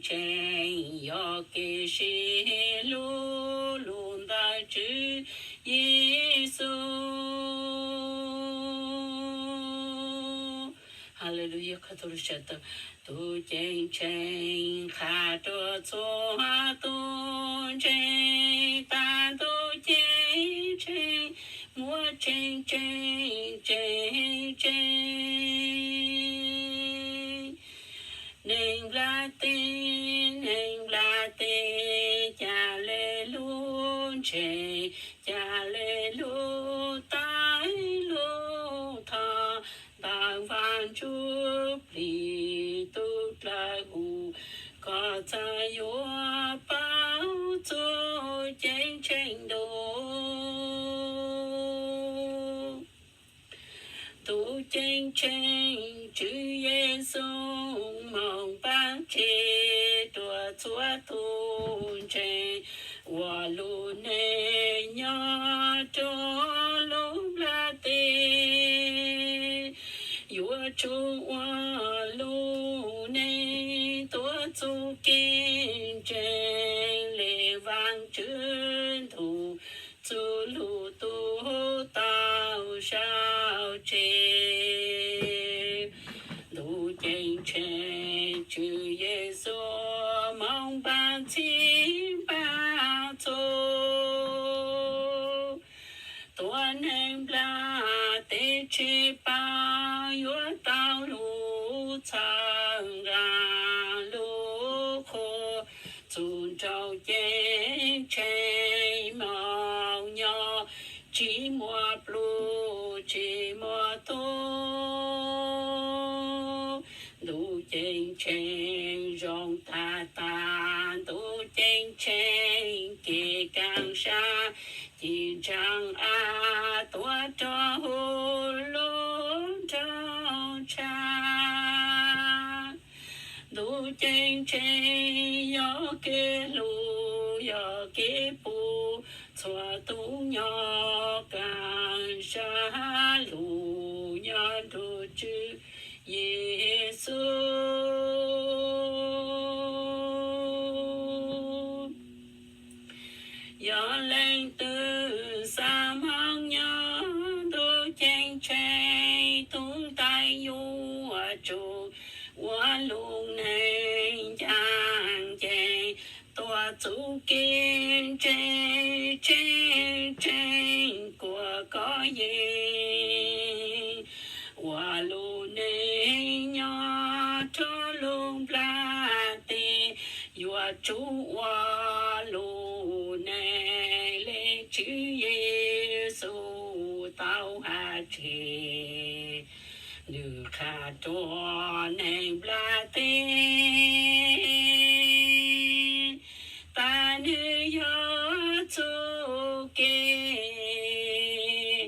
ntseeg, yog kev sib hlub lus ntawm Tswv Yexus. Tus ceeb tsheej qha rau txhua tus ntseeg, tas tus ceeb tsheej muaj tseeb tseeb tseeb tseeb. Neeg nplaj teb, neeg nplaj teb, ca le lub ntseeg, ca le lub tais lub thov ntawm Vaj Ntsuj Plig tus dawb huv, koj txawm yuav paub txuj ceeb tsheej ntuj. Tus ceeb tsheej Tswv Yexus moog npaab tseg rua txhua tus ntseeg, ua lub neej nyob rua lub nplaj teb, yuav tsum ua lub neej tuav txuj kev ntseeg le Vaajtswv ntuj txuj lug tub tau sau tseg. Ntuj ceeb tsheej Tswv Yexus moog npaab txhib npaab txhua tus neeg nplaj teb, tsis paub yuav tau lub txhawb nqaa lub qhua txug nrau ceeb tsheej moog nyob tsis muaj plhu tsis muaj tub. Ntuj ceeb tsheej zoo tag tag, ntuj ceeb tsheej kev kaaj sab ci ntsaa av tuav rua huv lub nroog tshav. Ntuj ceeb tsheej yog kev hlub, yog kev pum txhua tus nyob kaaj sab lug nyob nrug Tswv Yexus. Yog leej twg xaav moog nyob ntuj ceeb tsheej, tus ntaiv yuav tsum ua lub neej ncaaj ncees, tuav txuj kev ntseeg tseeb tseeb kuas kov yeej, ua lub neej nyob rua lub nplaj teb, yuav tsum ua lub neej le Tswv Yexus tau has tseg. Nwg qha rua neeg nplaj teb tas nwg yog txuj kev.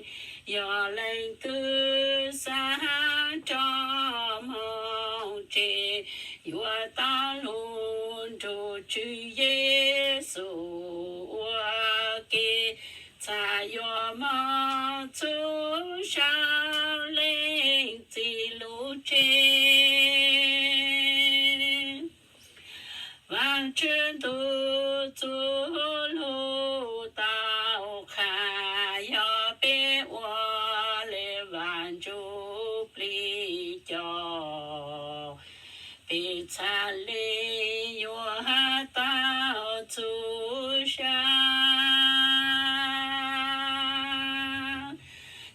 Yog leej twg xaav rov moog tseg, yuav tau lug nrug Tswv Yexus ua ke, txhaj yuav moog txug sau Leej Txiv lub tsev. Vaajtswv ntuj txuj lug tau qha, yog peb ua le Vaajtswv Ntuj Plig coj, peb txhaj le yuav tau txug sau.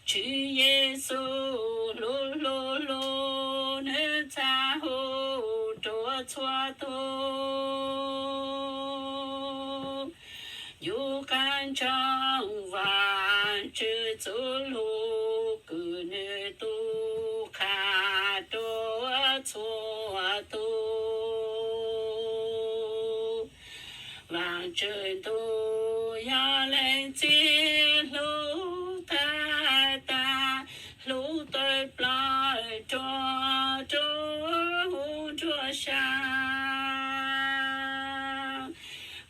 Tswv Yexus lub lub lug, nwg txhaj hu rua txhua tug. Yug qaab ntsoog Vaajtswv txuj lug, kws nwg tub qha rua txhua tug. Vaajtswv ntuj yog Leej Txiv hlub tag tag, hlub tawm plaws rua rua huv nruab sab.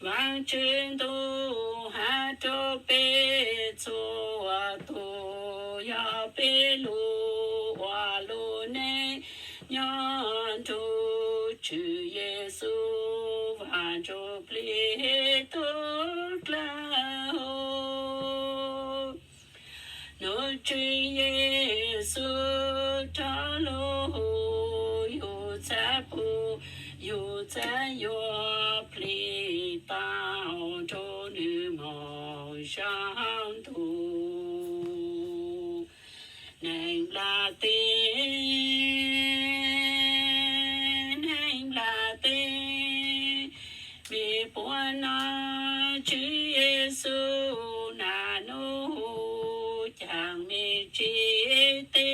Vaajtswv ntuj has rua peb txhua tug, yog peb lug ua lub neej nyob nrug Tswv Yexus. plig tub dlawg hu. Nws Tswv Yexus rov los hu, yus txhaj pum, yus txhaj yuav plig tau nrug nws moog saum ntuj. Neeg nplaj teb, neeg nplaj teb, mej puas nov Tswv Yexus nas nub hu caag mej tsi teb?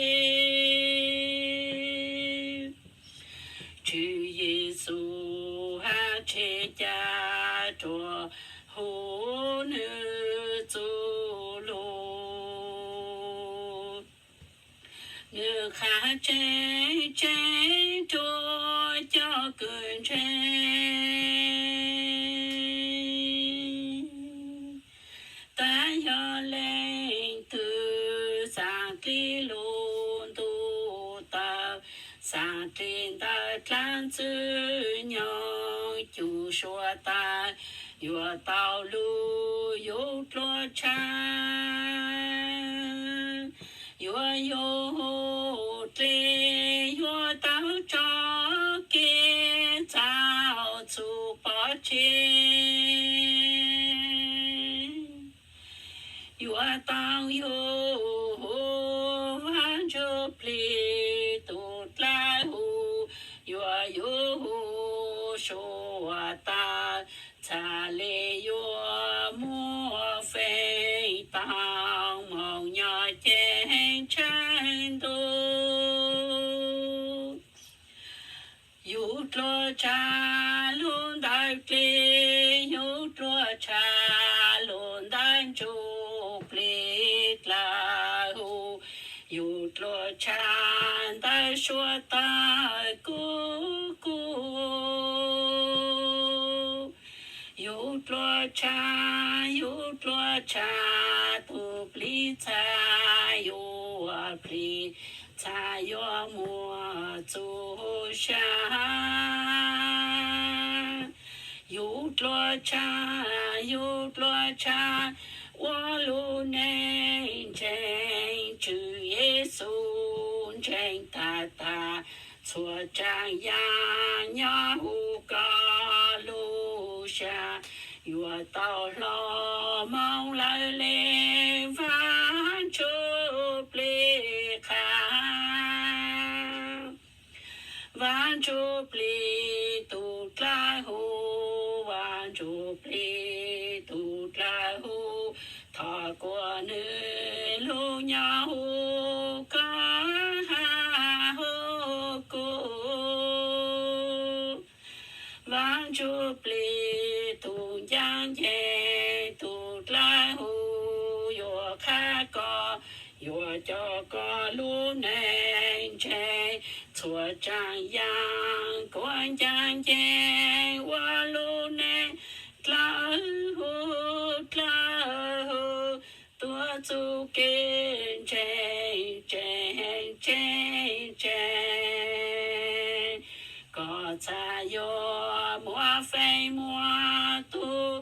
Tswv Yexus hab tseg ca ruam hu nwg txuj lug. Nwg qha tseeb tseeb rua cov kws ntseeg, tab yog leej twg xaav dlib lug ntuj tawg, xaav dlib ntawm dlaab ntxwg nyoog cum suav tas, yuav tau lug yug dluag tshav, yuav yug dlej, yuav tau tso kev txhaum txhum pov tseg. Yuav tau yug Vaajtswv plig tug dlawg hu, yuav yug hu suav tas, txhaj le yuav muaj feem tau moog nyob ceeb tsheej ntuj. Yug dluag tshav lug ntawm dlej, yug dluag tshav lug ntawm ntsuj plig dlawg hu, yug dluag tshav ntawm suav tawg kuv kuv. Yug dluag tshav, yug dluag tshav, tug plig txhaj yuav plig, txhaj yuav muaj txuj sa. Yug dluag tshav, yug dluag tshav, ua lub neej ntseeg Tswv Yexus ntseeg tag tag, txhua tsaam yaam nyob huv koj lub sab, yuav tau hlo moog lawv le Vaajtswv plig qha. Vaajtswv plig tug dlawg hu, Vaajtswv plig tug dlawg hu, thov kuas nwg lug nyob huv koj hab huv kuv. Vaajtswv plig tug ncaaj nceeg tug dlawg hu, yuav qha koj, yuav coj koj lub neej ntseeg, txhua tsaam yaam kuas ncaaj nceeg ua lub neej dlawg hu, dlawg hu, tuav txuj kev ntseeg tseeb tseeb tseeb. Koj txhaj yuav muaj feem muaj tug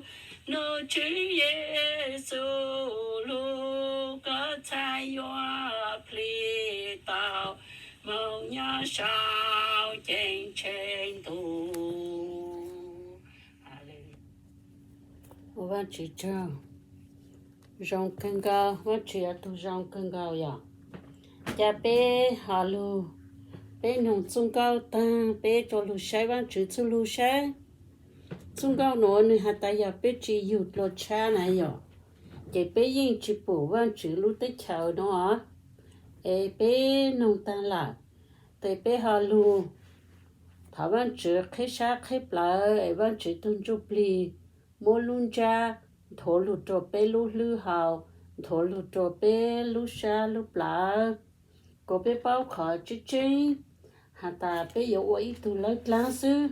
nub Tswv Yexus lug, koj txhaj yuav plig tau moog nyob saum ceeb tsheej ntuj. Ua Vaajtswv tsaug. Zoo kawg nkaus, Vaajtswv yog tug zoo kawg nkaus yom. Ca peb ho lug, peb noog txuj nkauj taag peb rua lug saib Vaajtswv txuj lug saib. Txuj nkauj nuav nwg has tas yog peb tsi yug dlua tshab na yom, ces peb yeej tsi pum Vaajtswv lub teb chaws nuav. Es peb noog taag lawm, tes peb ho lug thov Vaajtswv qheb sab qheb plawv es Vaajtswv tug ntsuj plig muab lub ntsab nthuav lug rua peb lub hlwb hau, nthuav lug rua peb lub sab lub plawv, kuas peb paub qhov tseeb tseeb has tas peb yuav ua ib tug lawb dlaab xwb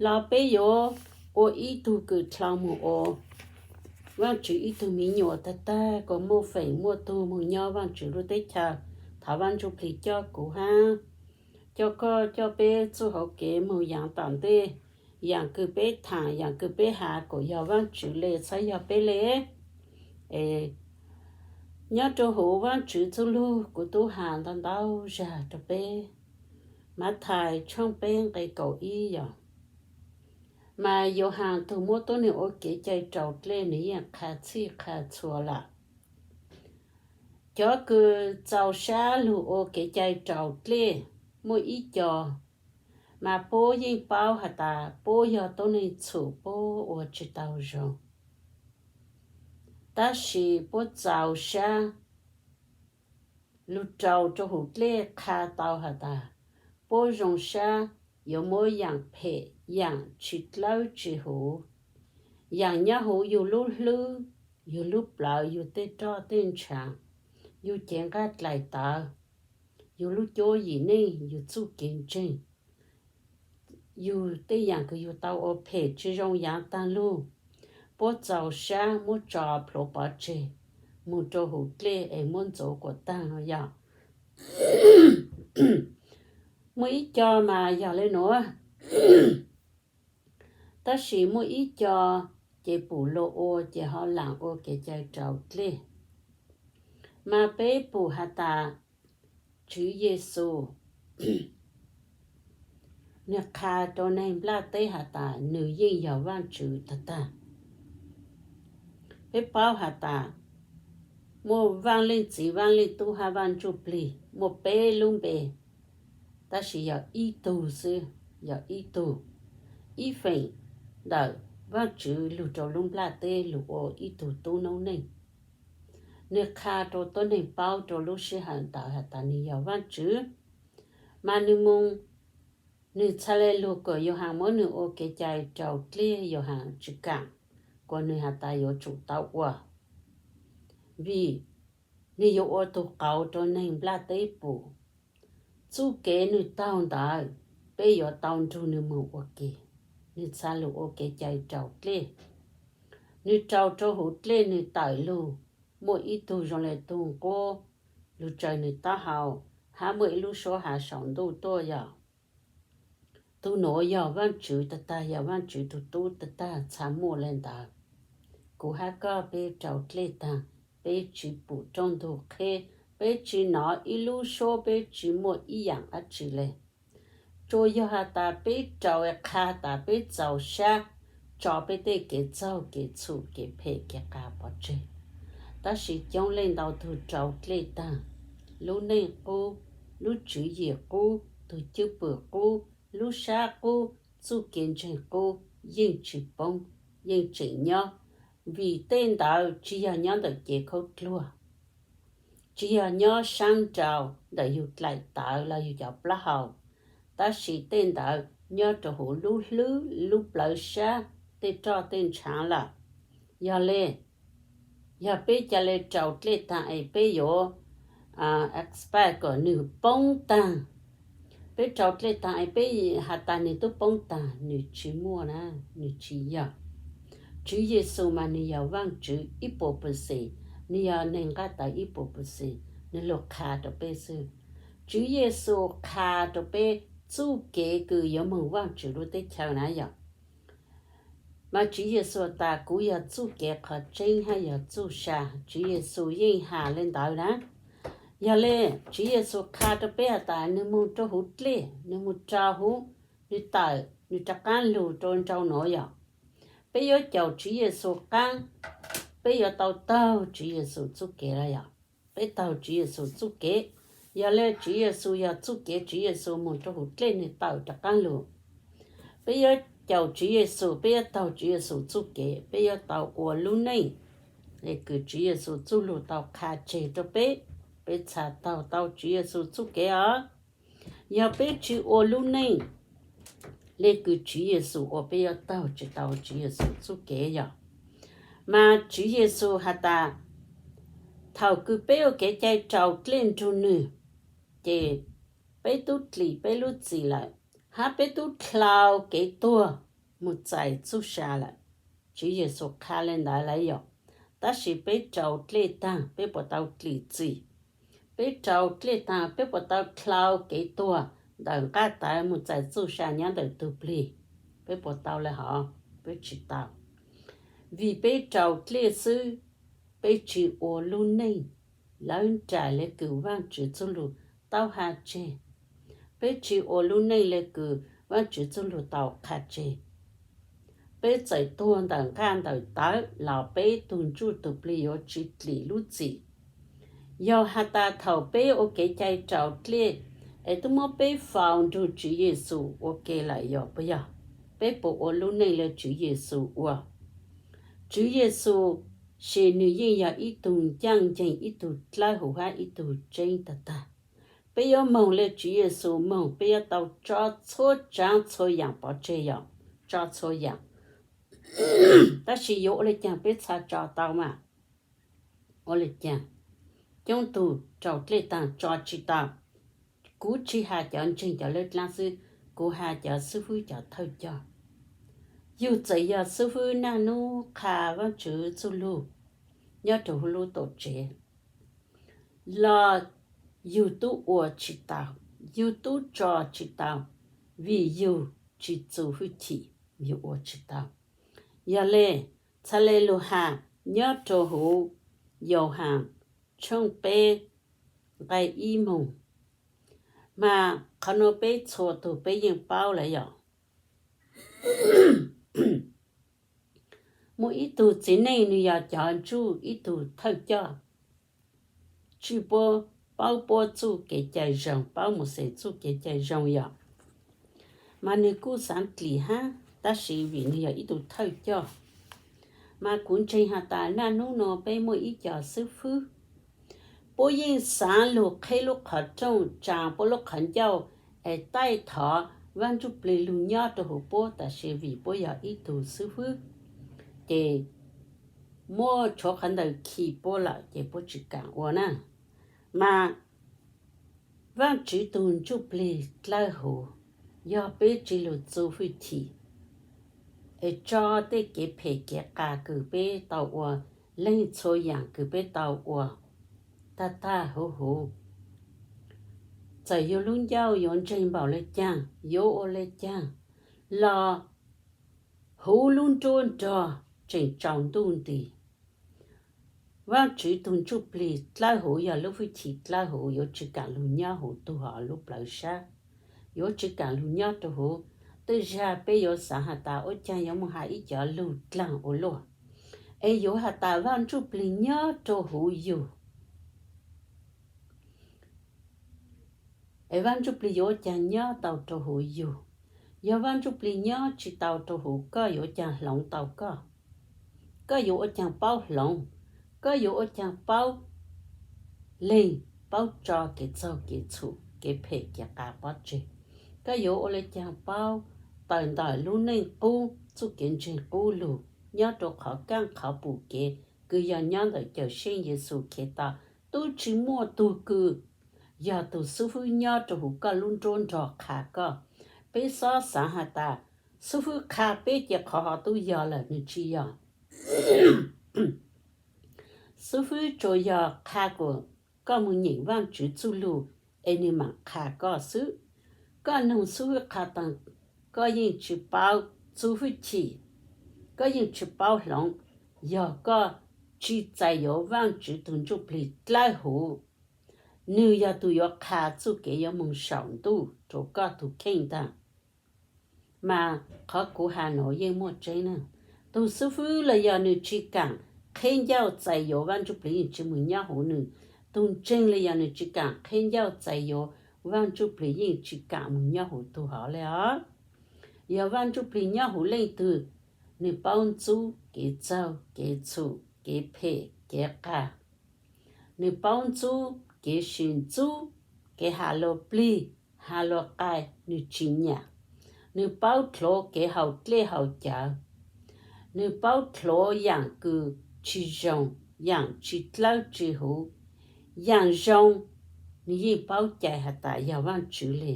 los peb yuav ua ib tug kws dlhau moog ua Vaajtswv ib tug miv nyuam tag tag kuas muaj feem muaj tug moog nyob Vaajtswv lub teb chaws. Thov Vaaj Ntsuj Plig coj kuv hab Coj koj coj peb txuj hauv kev moog yaav tom ntej, yaam kws peb thaam yaam kws peb has kuas yog Vaajtswv le txhob yog peb le. Es nyob rua huv Vaajtswv txuj lug kuv tub has ntau ntau zag rua peb. Mathais tshooj peb nqe kaum ib yog, mas Yauhas tug muab tuab neeg ua kev cai raus dlej nwg yeej qha txhij qha txhua lawm. Cov kws txaus sab lug ua kev cai raus dlej muaj ib co, mas puab yeej paub has tas puab yog tuab neeg txhum puab ua tsi tau zoo. Tab sis puab txaus sab lug raus rua huv dlej qha tau has tas puab zoo sab yuav muab yaam phem yaam tsi dlawb tsi huv, yaam nyob huv yug lub hlwb, yug lub plawv, yug tej roj tej ntshaav, yug cev nqaj dlaim tawv, yug lub cuab yim neej, yug txuj kev ntseeg, yug tej yaam kws yug tau ua phem tsi zoo yaav taag lug, puab txaus sab muab tso plhuav pov tseg moog rua huv dlej es muab ntxuav kuas taag no yog. Muaj ib co mas yog le nuav, tab sis muaj ib co ces pum luag ua ces ho laam ua kev cai raus dlej. Mas peb pum has tas Tswv Yexus nwg qha rua neeg nplaj teb has tas nwg yeej yog Vaajtswv tag tag. Peb paub has tas muaj Vaaj Leej Txiv, Vaaj Leej Tub hab Vaaj Ntsuj Plig, muaj peb lub npe, tab sis yog ib tug xwb, yog ib tug, ib feem ntawm Vaajtswv lug rua lub nplaj teb lug ua ib tug tub noob neej. Nwg qha rua tuab neeg paub rua lub sij hawm ntawd has tas nwg yog Vaajtswv. Mas nwg moog, nwg txha le lug kuas Yauhas muab nwg ua kev cai raus dlej, Yauhas tsi kaam, kuas nwg has tas yuav tsum tau ua, vim nwg yuav ua tug qauv rua neeg nplaj teb pum. Txuj kev nwg taug ntawd, peb yuav tau nrug nwg moog ua ke. Nwg txha lug ua kev cai raus dlej. Nwg raus rua huv dlej nwg tawm lug, muaj ib tug zoo le tug nquab lug tsaws nwg taub hau, hab muaj ib lub suab hav saum ntuj tuaj yog. Tug nuav yog Vaajtswv tag tag, yog Vaajtswv tug tub tag tag txha muaj le ntawd. Kuv hab koj peb raus dlej taag, peb tsi pum rooj ntug qheb, peb tsi nov ib lub suab, peb tsi muaj ib yaam dab tsi le. Tsuas yog has tas peb raus qha tas peb txaus sab tso peb tej kev txaug, kev txhum, kev phem, kev qav pov tseg. Tab sis coob leej ntau tug raus dlej taag, lub neej qub, lub tswv yim qub, tug cwj pwm qub, lub sab qub, txuj kev ntseeg qub, yeej tsi poob, yeej tseem nyob. Vim tej ntawd tsi yog nyob ntawm cev khaub dluag, tsi yog nyob saab nraud ntawm yug dlaim tawv los yug cov plaub hau, tab sis tej ntawd nyob rua huv lub hlwb, lub plawv sab, tej roj tej ntshaav lawm. Yog le, yog peb ca le raus dlej taag es peb yuav expect kom nwg poob taag. Peb raus dlej taag es peb has tas nwg tub poob taag, nwg tsi muaj na, nwg tsi yog. Tswv Yexus mas nwg yog Vaajtswv ib puas percent, nwg yog neeg nqaj tawv ib puas percent, nwg lug qha rua peb xwb. Tswv Yexus qha rua peb txuj kev kws yuav moog Vaajtswv lub teb chaws na yog. Mas Tswv Yexus tas kuv yog txuj kev, qhov tseeb hab yog txuj sa. Tswv Yexus yeej has le ntawd na. Yog le, Tswv Yexus qha rua peb has tas nwg moog rua huv dlej, nwg moog rua huv, nwg tawm, nwg rov qaab lug rua nrau nuav yog. Peb yuav caum Tswv Yexus qaab, peb yuav tau taug Tswv Yexus txuj kev lawm yog. Peb taug Tswv Yexus txuj kev. Yog le Tswv Yexus yog txuj kev, Tswv Yexus moog rua huv dlej nwg tawm rov qaab lug. Peb yuav caum Tswv Yexus, peb yuav taug Tswv Yexus txuj kev, peb yuav tau ua lub neej le kws Tswv Yexus txuj lug tau qha tseg rua peb. Peb txha taug tau Tswv Yexus txuj kev os. Yog peb tsi ua lub neej le kws Tswv Yexus ua, peb yuav taug tsi tau Tswv Yexus txuj kev yog. Mas Tswv Yexus has tas thaum kws peb ua kev cai raus dlej nrug nwg, ces peb tub dlim peb lub txim lawm, hab peb tub dlau kev tuag moog txais txuj sa lawm. Tswv Yexus qha le ntawd lawm yog. Tab sis peb raus dlej taag peb puas tau dlim txim? Peb raus dlej taag peb puas tau dlau kev tuag, ntawm nqaj tawv mus txais txuj sa nyob ntawm tus plig. Peb puas tau le hov? Peb tsis tau. Vim peb raus dlej xwb, peb tsis ua lub neej lawv nraim le kws Vaajtswv txuj lug tau has tseg. Peb tsis ua lub neej le kws Vaajtswv txuj lug tau qha tseg. Peb txawm tuag ntawm nqaj ntawm tawv los peb tug ntsuj tug plig yuav tsis dlim lub txim. Yog has tas thaum peb ua kev cai raus dlej es tub muab peb faus nrug Tswv Yexus ua ke lawm yog puas yog? Peb puas ua lub neej le Tswv Yexus ua? Tswv Yexus, sis nwg yeej yog ib tug ncaaj nceeg, ib tug dlawb huv hab ib tug tseeb tag tag. Peb yuav moog le Tswv Yexus moog, peb yuav tau tso txhua tsaav txhua yaam pov tseg yog tso txhua yaam. Tab sis yuav ua le caag peb txha tso tau mas? Ua le caag? Coob tug raus dlej taag tso tsis tau. Kuv tsis has cov ntseeg cov lawb dlaab xwb, kuv has cov xwb fwb cov thawj coj. Yug txawm yog xwb fwb naj nub qha Vaajtswv txuj lug nyob rua huv lub tuam tsev los yug tub ua tsis tau, yug tub tso tsis tau, vim yug tsis txu hwj chim, yug ua tsis tau. Yog le, txhaj le lug has nyob rua huv Yauhas tshooj peb nqai ib moog, mas qhov nuav peb txhua tug peb yeej paub lawm yog muaj ib tug txiv neej nwg yog cov ntsuj ib tug thawj coj, tsi paub puab txuj kev cai zoo, paub Mauxes txuj kev cai zoo yog, mas nwg kuj xaav dlim hab, tab sis vim nwg yog ib tug thawj coj. Mas kuv ntseeg has tas naj nub nuav peb muaj ib co xwb fwb, puab yeej xaav lug qheb lub qhov rooj tsaa puab lub qhov ncauj es taij thov Vaaj Ntsuj Plig lug nyob rua huv puab, tab sis vim puab yog ib tug xwb fwb, ces muab tshuav qhov ntawd khi puab lawm ces puab tsis kaam ua na. Mas Vaajtswv tug Ntsuj Plig dlawb huv, yog peb tsi lug txu hwj chim es tso tej kev phem kev qas kws peb tau ua, leej txhua yaam kws peb tau ua tag tag huv huv, txawm yug lub ncauj yuav ntseeg npaum le caag, yuav ua le caag los huv lub nruab nrog tseem tsaus ntuj nti. Vaajtswv tug Ntsuj Plig dlawb huv yog lub hwj chim dlawb huv, yuav tsi kaam lug nyob huv tug hov lub plawv sab, yuav tsi kaam lug nyob rua huv. Tej zag peb yuav xaav has tas ua caag yuav moog has ib cov lug dlaag ua luaj, es yuav has tas Vaaj Ntsuj Plig nyob rua huv yug, es Vaaj Ntsuj Plig yuav ua caag nyob tau rua huv yug? Yog Vaaj Ntsuj Plig nyob tsi tau rua huv, koj yuav ua caag hloov tau koj? Koj yuav ua caag paub hloov? Koj yuav ua caag paub leeg, paub tso kev txaug kev txhum, kev phem kev qas pov tseg? Koj yuav ua le caag paub tawm ntawm lub neej qub, txuj kev ntseeg qub lug nyob rua qhov kaaj qhov pum kev kws yog nyob ntawm Cawmseej Yexus Khetos? Tub tsi muaj tug kws yog tug xwb fwb nyob rua huv koj lub nruab nrog qha koj. Peb xob xaav has tas xwb fwb qha peb ces qhov hov tub yog lawm, nwg tsi yog. Xwb fwb tsuas yog qha kuas koj moog nyeem Vaajtswv txuj lug es nwg maam qha koj xwb. Koj noog xwb fwb qha taag, koj yeej tsi paub txu hwj chim, koj yeej tsi paub hloov, yog koj tsi txais yuav Vaajtswv tug Ntsuj Plig dlawb huv. Nwg yog tug yuav qha txuj kev yuav moog saum ntuj rua koj tug kheej ntag. Mas qhov kuv has nuav yeej muaj tseeb na. Tug xwb fwb los yog nwg tsi kaam qheb ncauj txais yuav Vaaj Ntsuj Plig yeej tsi moog nyob huv nwg. Tug ntseeg los yog nwg tsi kaam qheb ncauj txais yuav Vaaj Ntsuj Plig yeej tsi kaam moog nyob huv tug hov le os. Yog Vaaj Ntsuj Plig nyob huv leej twg, nwg paub ntxub kev txaug kev txhum, kev phem kev qas. Nwg paub ntxub kev sim ntxub, kev has luas plig, has luas qais nwg tsi nyam. Nwg paub dlhuav kev haus dlej haus cawv. Nwg paub dlhuav yaam kws tsi zoo, yaam tsi dlawb tsi huv. Yaam zoo, nwg yeej paub cai has tas yog Vaajtswv le.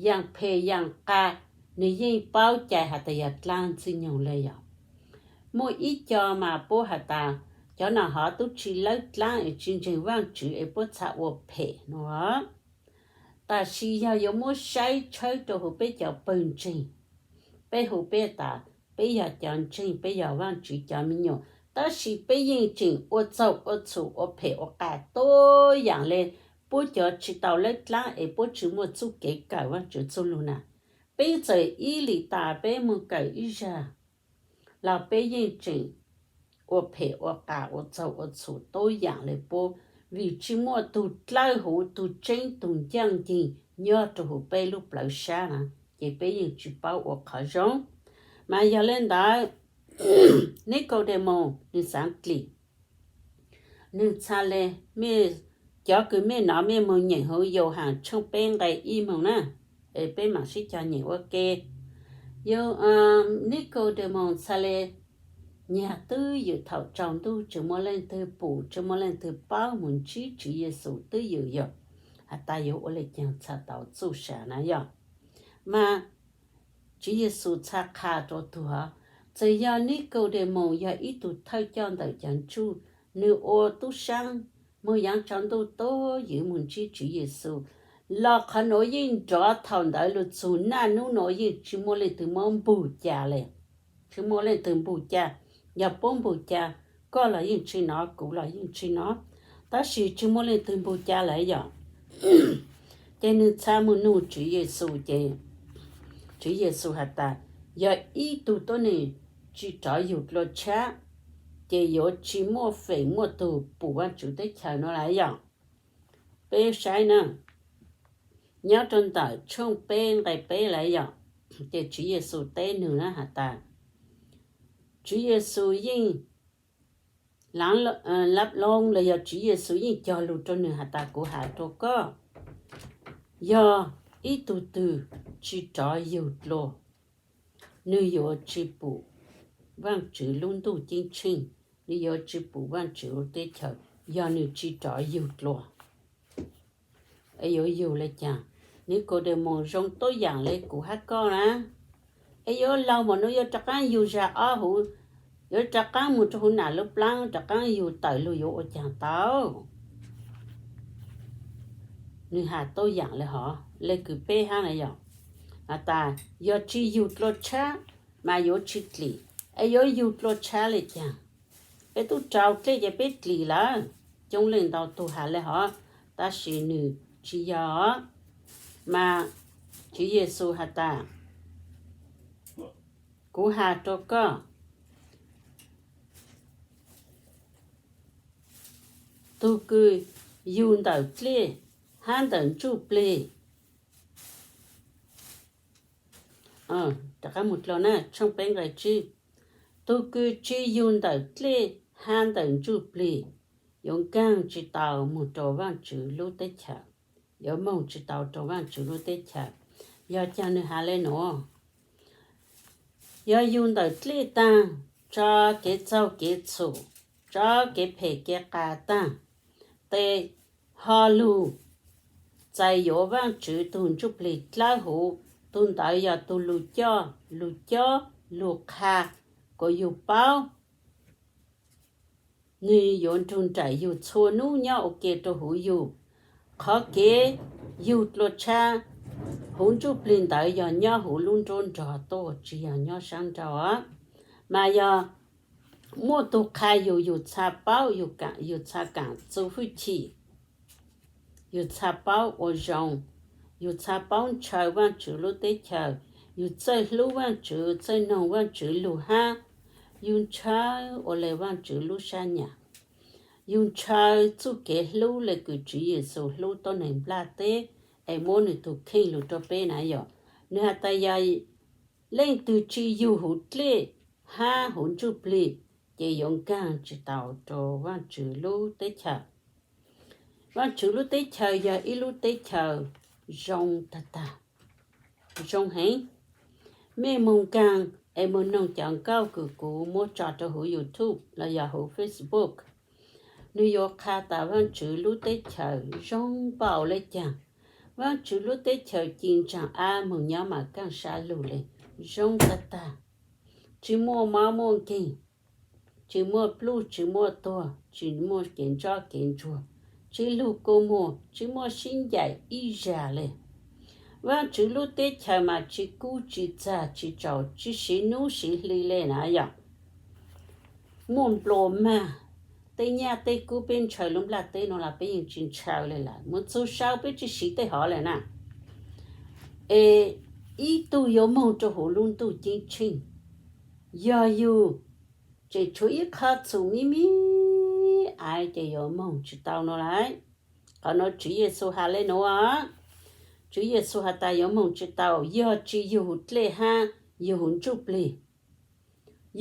Yaam phem yaam qas, nwg yeej paub cai has tas yog dlaab ntxwg nyoog le yog. Muaj ib co mas puab has tas cov no hov tub tsi lawb dlaab es tsi ntseeg Vaajtswv es puab txha ua phem no. Tab sis yog yuav muab saib tshawb rau hauv peb cov pawg ntseeg, peb hu peb tas peb yog cov ntseeg, peb yog Vaajtswv cov me nyuam, tab sis peb yeej tseem ua txaug ua txhum ua phem ua qas tuab yaam le puab cov tsi tau leej dlaab es puab tsi muaj txuj kev kawm Vaajtswv txuj lug na. Peb txawm ib lis tas peb moog kawm ib zag los peb yeej tseem ua phem ua qas ua txaug ua txhum tuab yaam le puab, vim tsi muaj tug dlawb huv tug tseeb tug ncaaj nceeg nyob rau huv peb lub plawv sab na, ces peb yeej tsi paub ua qhov zoo. Mas yog le ntawd, Nikaudemaus nwg xaav dlim, nwg txha le, cov kws mej nov mej moog nyeem huv Yauhas tshooj peb nqe ib moog na, es peb maam sib cog nyeem ua ke. Nikaudemaus txha le, nyag twb ywm thaum tsaus ntuj tsi muaj leej twg pum tsi muaj leej twg paub moog ntsib Tswv Yexus twb ywm yom, has tas yuav ua le caag txhaj tau txuj sa na yom. Mas Tswv Yexus txha qha rua tug hov, txawm yog Nikaudemaus yog ib tug thawj coj ntawm cov Jew, nwg ua tub saab moog yaav tsaus ntuj tuab ywm moog ntsib Tswv Yexus, los qhov nuav yeej nrov thaum ntawd lug txug naj nub nuav yeej tsi muaj leej twg muab npug ca le. Tsi muaj leej twg npug ca, yog puab npug ca, koj los yeej tsi nov, kuv los yeej tsi nov, tab sis tsi muaj leej twg npug ca lawm yom. Ces nwg txha moog nug Tswv Yexus ces Tswv Yexus has tas, yog ib tug tuab neeg tsi rov yug dlua tshab, ces yuav tsi muaj feem muaj tug pum Vaajtswv teb chaws nuav lawm yom. Peb saib na, nyob rua ntawm tshooj peb nqe peb lawm yom, ces Tswv Yexus teb nwg na has tas, Tswv Yexus yeej lab loo los yog Tswv Yexus yeej cog lug rua nwg has tas, kuv has rua koj, yog ib tug twg tsi rov yug dlua, nwg yuav tsi pum Vaajtswv lub ntuj ceeb tsheej, nwg yuav tsi pum Vaajtswv lub teb chaws, yog nwg tsi rov yug dlua. Es yuav yug le caag? Nikaudemaus, zoo tuab yaam le kuv hab koj na. Es yuav laug mas nwg yuav rov qaab yug zag ob huv, yuav rov qaab moog rua huv nam lub plaab rov qaab yug tawm lug yuav ua caag tau? Nwg has tuab yaam le hov, le kws peb hab na yom, has tas yog tsi yug dlua tshab mas yuav tsi dlim, es yuav yug dlua tshab le caag? Peb tub rau dlej ces peb dlim lawm. Coob leej ntau tug has le hov, tab sis nwg tsi yog. Mas Tswv Yexus has tas, kuv has rua koj, tug kws yug ntawm dlej hab ntawm ntsuj plig, rov qaab moog dlua na, tshooj peb nqe tsib, tug kws tsi yug ntawm dlej hab ntawm ntsuj plig yuav nkaag tsi tau moog rua Vaajtswv lub teb chaws, yuav moog tsi tau rua Vaajtswv lub teb chaws. Yog caag nwg has le nuav? Yog yug ntawm dlej taag, tso kev txaug kev txhum, tso kev phem kev qas taag, tes ho lug txais yuav Vaajtswv tug ntsuj plig dlawb huv, tug ntawd yog tug lug coj, lug cob, lug qha kom yug paub. Nwg yuav nrug nraim yug txhua nub nyob ua ke rua huv yug. Qhov kev yug dlua tshab huv ntsuj plig ntawd yog nyob huv lub nruab nrog tuaj, tsi yog nyob saab nraud. Mas yog muaj tug qha yug, yug txha paub, yug txha kaam txu hwj chim, yug txha paub ua zoo, yug txha paub ntshaw Vaajtswv lub teb chaws, yug txawj hlub Vaajtswv, txawj noog Vaajtswv lug hab, yug ntshaw ua le Vaajtswv lub sab nyam, yug ntshaw txuj kev hlub le kws Tswv Yexus hlub tuab neeg nplaj teb es muab nwg tug kheej lug rua peb na yom. Nwg has tas yog leej twg tsi yug huv dlej hab huv ntsuj plig, ces yuav nkaag tsi tau rua Vaajtswv lub teb chaws. Vaajtswv lub teb chaws yog ib lub teb chaws zoo tag tag, zoo heev. Mej moog nkaag es moog noog cov nkauj kws kuv muab tso rua huv YouTube los yog huv Facebook, nwg yuav qha tas Vaajtswv lub teb chaws zoo npaum le caag. Vaajtswv lub teb chaws ci ntsaag ab moog nyob mas kaaj sab lug le, zoo tag tag, tsi muaj mob muaj nkeeg, tsi muaj pluj tsi muaj tuag, tsi muaj kev ntsob kev ntsuag, tsis lug kua muag, tsis muaj sib ncaim ib zag li. Vaajtswv lub teb chaws mas tsis kub tsis txag, tsis tsaus tsis siv nub siv hli li na yom. Muaj nplua mag, tej nyaj tej kub peb ntshaw lub nplaj teb no los peb yeej tsis ntshaw li lawm, mus txug sau peb tsis siv tej hov li na. Es ib tug yuav moog rua huv lub ntuj ceeb tsheej, yog yug tseem tshuav ib qho txhum mib mib aiv ces yuav moog tsis tau no lauj. Qhov no Tswv Yexus has le nuav, Tswv Yexus has tas yuav moog tsis tau yog tsis yug huv dlej hab yug huv ntsuj plig.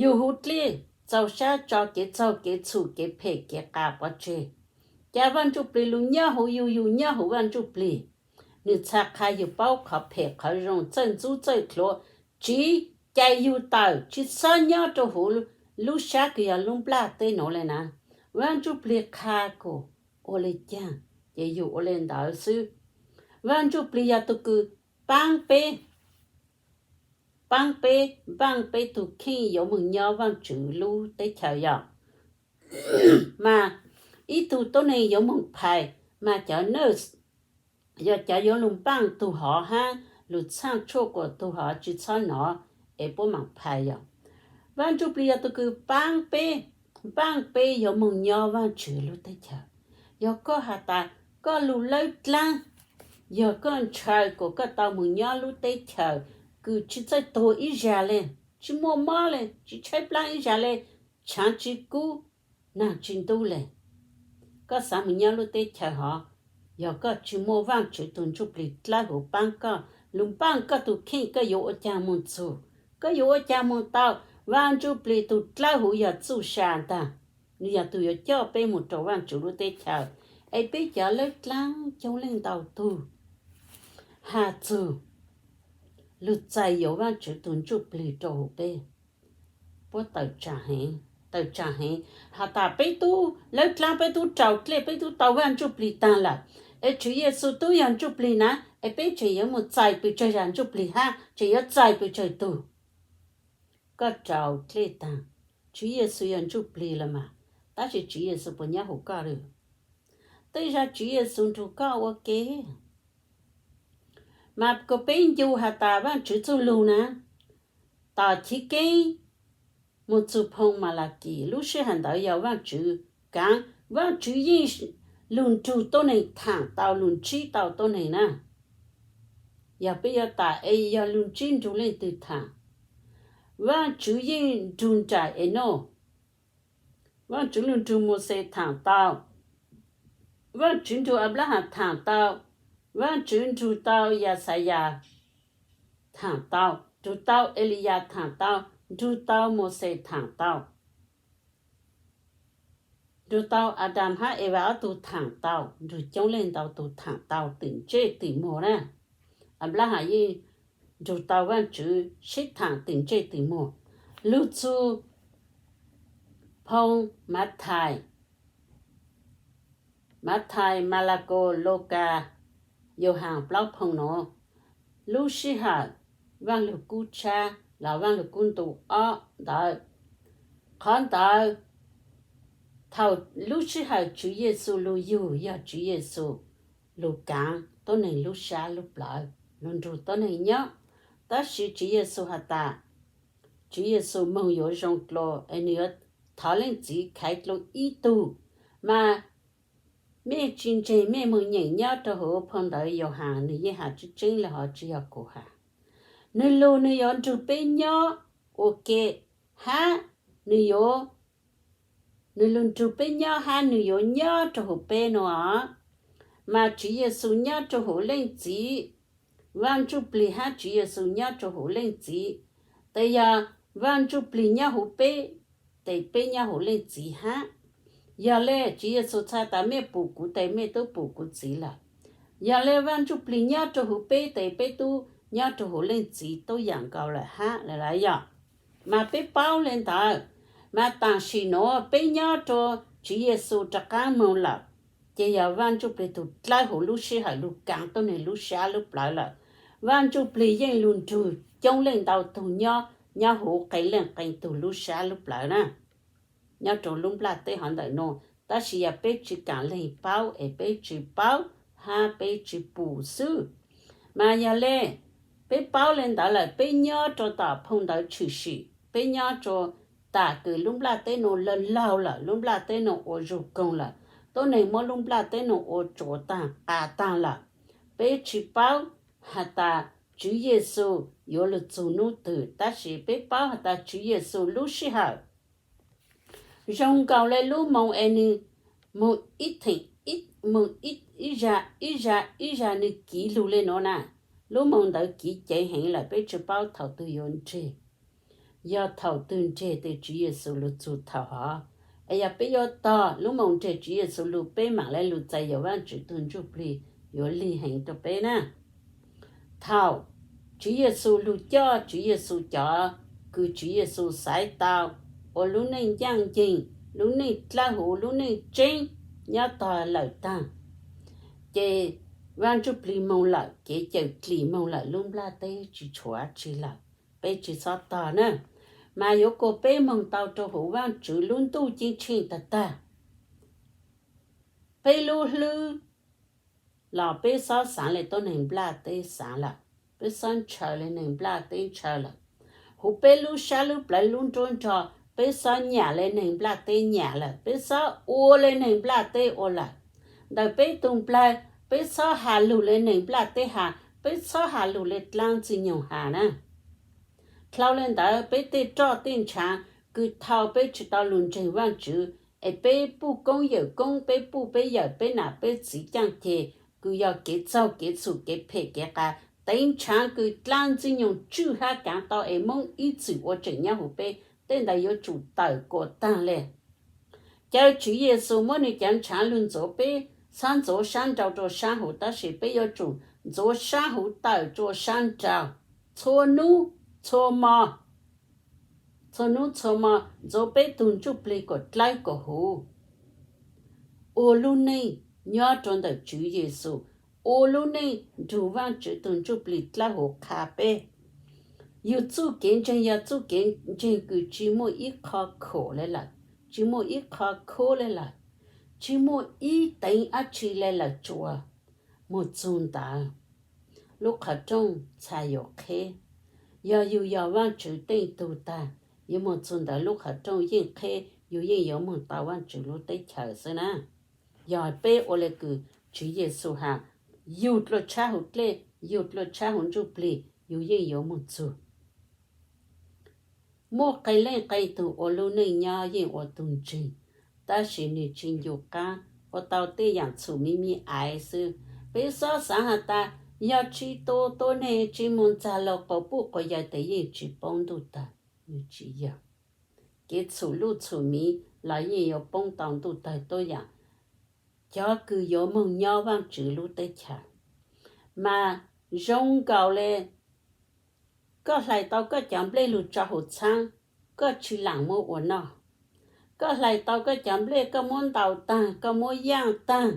Yug huv dlej txaus sab tso kev txaug kev txhum kev phem kev qas pov tseg. Ca Vaaj Ntsuj Plig lug nyob huv yug, yug nyob huv Vaaj Ntsuj Plig, nwg txha qha yug paub qhov phem qhov zoo, txawj ntxub txawj dlhuav, tsiv cais yug tawm tsis xob nyob rua huv lub sab kws yog lub nplaj teb nuav le na. Vaaj Ntsuj Plig qha kuas ua le caag ces yug ua le ntawd xwb. Vaaj Ntsuj Plig yog tug kws paab peb, paab peb, npaaj peb tug kheej yuav moog nyob Vaajtswv lub teb chaws yog. Mas ib tug tuab neeg yuav moog phais, mas cov nurse yog cov yuav lug npaaj tug hov hab lug txhaaj tshuaj kuas tug hov tsis txhob nov es puab maam phais yog. Vaaj Ntsuj Plig yog tug kws paab peb, npaaj peb yuav moog nyob Vaajtswv lub teb chaws. Yog koj has tas koj lug lawb dlaab, yog koj ntshaw kuas koj tau moog nyob lub teb chaws kws tsis txawj tuag ib zag le, tsis muaj mob le, tsis tshaib plaab ib zag le, tshaav tsis kub, naag tsis ntub le, koj xaav moog nyob lub teb chaws hov, yog koj tsis muaj Vaajtswv tug Ntsuj Plig dlawb huv paab koj, lug npaaj koj tug kheej, koj yuav ua caag moog txug, koj yuav ua caag moog tau? Vaaj Ntsuj Plig tug dlawb huv yog txuj sa ntag, nwg yog tug yuav coj peb moog rua Vaajtswv lub teb chaws, es peb cov lawb dlaab coob leej ntau tug has txug lug txais yuav Vaajtswv tug Ntsuj Plig rua huv peb. Puab tawm tsaam heev, tawm tsaam heev, has tas peb tub lawb dlaab peb tub raus dlej peb tub tau Vaaj Ntsuj Plig taag lawm, es Tswv Yexus tub yog Ntsuj Plig na, es peb tseem yuav moog txais pes tsawg zag Ntsuj Plig hab tseem yuav txais pes tsawg tug? Koj raus dlej taag, Tswv Yexus yog Ntsuj Plig los mas, tab sis Tswv Yexus puas nyob huv koj lawm? Tej zag Tswv Yexus nrug koj ua ke. Mas kuas peb ncu has tas Vaajtswv txuj lug na, tom chiv keeb moog txug phoo Malakis, lub sij hawm ntawd yog Vaajtswv kaav, Vaajtswv yeej lug nrug tuab neeg thaam tau, lug ntsib tau tuab neeg na. Yog peb yuav tas es yog lug ntsib nrug leej twg thaam, Vaajtswv yeej nrug nraim Enauj, Vaajtswv lug nrug Mauxes thaam tau, Vaajtswv nrug Anplaham thaam tau, Vaajtswv nrug tau Yaxayas thaam tau, nrug tau Eliyas thaam tau, nrug tau Mauxes thaam tau, nrug tau Adas hab Evas ob tug thaam tau, nrug coob leej ntau tug thaam tau tim ntsej tim muag na. Anplaham yeej nrug tau Vaajtswv sib thaam tim ntsej tim muag. Lug txug phoo Mathais, Mathais, Malakaus, Lukas, Yauhaas, plaub phoo nuav, lub sij hawm Vaaj Lug Kub Tshab los Vaaj Lug Kub Ntu ob ntawd. Qhov ntawd thaum lub sij hawm Tswv Yexus lug yug yog Tswv Yexus lug kaav tuab neeg lub sab lub plawv, lug nrug tuab neeg nyob. Tab sis Tswv Yexus has tas, Tswv Yexus moog yuav zoo dlua es nwg yuav thov Leej Txiv khaiv dlua ib tug. Mas mej tsis ntseeg mej moog nyeem nyob rua huv phoo ntawv Yauhaas, nwg yeej has tseeb tseeb le hov tsis yog kuv has. Nwg lug nwg yuav nrug peb nyob ua ke, hab nwg yuav, nwg lug nrug peb nyob hab nwg yuav nyob rua huv peb nua. Mas Tswv Yexus nyob rua huv Leej Txiv, Vaaj Ntsuj Plig hab Tswv Yexus nyob rua huv Leej Txiv. Tes yog Vaaj Ntsuj Plig nyob huv peb, tes peb nyob huv Leej Txiv hab. Yog le Tswv Yexus txhais tas mej pum kuv tes mej tub pum kuv Txiv lawm. Yog le Vaaj Ntsuj Plig nyob rua huv peb tes peb tub nyob rua huv Leej Txiv tub yaam nkaus lawm hab lawm yog. Mas peb paub le ntawd, mas tam sim nuav peb nyob rua Tswv Yexus rov qaab moog lawm, ces yog Vaaj Ntsuj Plig tug dlawb huv lub sij hawm lug kaav tuab neeg lub sab lub plawv lawm. Vaaj Ntsuj Plig yeej lug nrug coob leej ntau tug nyob, nyob huv qee leej qee tug lub sab lub plawv na, nyob rua lub nplaj teb hov ntawm nuav. tab sis yog peb tsis kam lees paub es peb tsis paub hab peb tsis pum xwb. Mas yog le, peb paub le ntawd lawm, peb nyob rau tom phau ntawv tshwm sim, peb nyob rau tam kws lub nplaj teb nuav laug laug lawm, lub nplaj teb nuav ua zug koog lawm, tuab neeg muab lub nplaj teb nuav ua tsuav taag qas taag lawm, peb tsis paub has tas Tswv Yexus yuav lug txug nub twg, tab sis peb paub has tas Tswv Yexus lub sij hawm zoo nkaus le lub moos es nwg moog ib theem, moog ib zag ib zag ib zag nwg kiv lug le nuav na. Lub moos ntawd kiv ceev heev lawm, peb tsis paub thaum twg yuav nreg. Yog thaum twg nreg tes Tswv Yexus lug txug thaum hov. Es yog peb yuav tog lub moos nreg Tswv Yexus lug, peb maam le lug txais yuav Vaajtswv tug ntsuj plig yuav lig heev rau peb na. Thaum Tswv Yexus lug coj Tswv Yexus cov kws Tswv Yexus xaiv tau ua lub neej ncaaj nceeg, lub neej dlawb huv, lub neej tseeb nyob tog lawm taag, ces Vaaj Ntsuj Plig moog lawm, kev cawm dlim moog lawm, lub nplaj teb tsis tshuav tsi lawm, peb tsis xob tog na. Mas yuav kuas peb moog tau rau huv Vaajtswv lub ntuj ceeb tsheej tag tag, peb lub hlwb los peb xob xaav le tuab neeg nplaj teb xaav lawm, peb xob ntshaw le neeg nplaj teb ntshaw lawm. Huv peb lub sab lub plawv lub nruab nrog, peb xob nyam le neeg nplaj teb nyam lawm, peb xob ua le neeg nplaj teb ua lawm. Ntawm peb tug nplawg, peb xob has lug le neeg nplaj teb has, peb xob has lug le dlaab Ntxwg Nyoog has na. Dlhau le ntawd, peb tej roj tej ntshaav kws thaus peb tsis tau lug ntseeg Vaajtswv, es peb puj koob yawm koob, peb puj peb yawm, peb nam peb txiv caaj ceg, kws yog kev txaug kev txhum kev phem kev qas, teev ntshaav kws dlaab Ntxwg Nyoog tswj hab kaav tau es Moob ib txwm ua tseem nyob huv peb, tej ntawd yuav tsum tawm kuas taag le. Caw Tswv Yexus muab nwg cov ntshaav lug ntxuav peb, xob ntxuav sab nrau rua sab huv, tab sis peb yuav tsum ntxuav sab huv tawm rua sab nrau, txhua nub, txhua mo, txhua nub txhua mo, ntxuav peb tug ntsuj plig kuas dlawb kuas huv, ua lub neej nyob rua ntawm Tswv Yexus, ua lub neej nrug Vaajtswv tug ntsuj plig dlawb huv qha peb. Yug txuj kev ntseeg yog txuj kev ntseeg kws tsis muaj ib qho khuam le lawm, tsis muaj ib qho khuab le lawm, tsis muaj ib teev dab tsi le lawm, tsuas moog txug ntawd lub qhov rooj txhaj yuav qheb. Yog yug yog Vaajtswv tej tug tag, yug moog txug ntawd lub qhov rooj yeej qheb, yug yeej yuav moog tau Vaajtswv lub teb chaws xwb na. Yog peb ua le kws Tswv Yexus has, yug dlua tshab huv dlej, yug dlua tshab huv ntsuj plig, yug yeej yuav moog txug. Muaj qee leej qee tug ua lub neej nyob yeej ua tug ntseeg, tab sis nwg tsis ncu qaab, ua tau tej yaam txhum miv miv aiv xwb. Peb xob xaav has tas, yog tsis tu tuab neeg tsis moog txag lug quas puj quas yawm tes yeej tsis poob ntuj tawg, nwg tsis yog. Kev txhum luj txhum miv los yeej yuav poob tau ntuj tawg tuab yaam. Cov kws yuav moog nyob Vaajtswv lub teb chaws, mas zoo nkaus le koj hlais tau koj cov nplej lug tso huv txhaab, koj tsis laam muab ua noj. Koj hlais tau koj cov nplej koj muab ntaus taag, koj muab yaaj taag,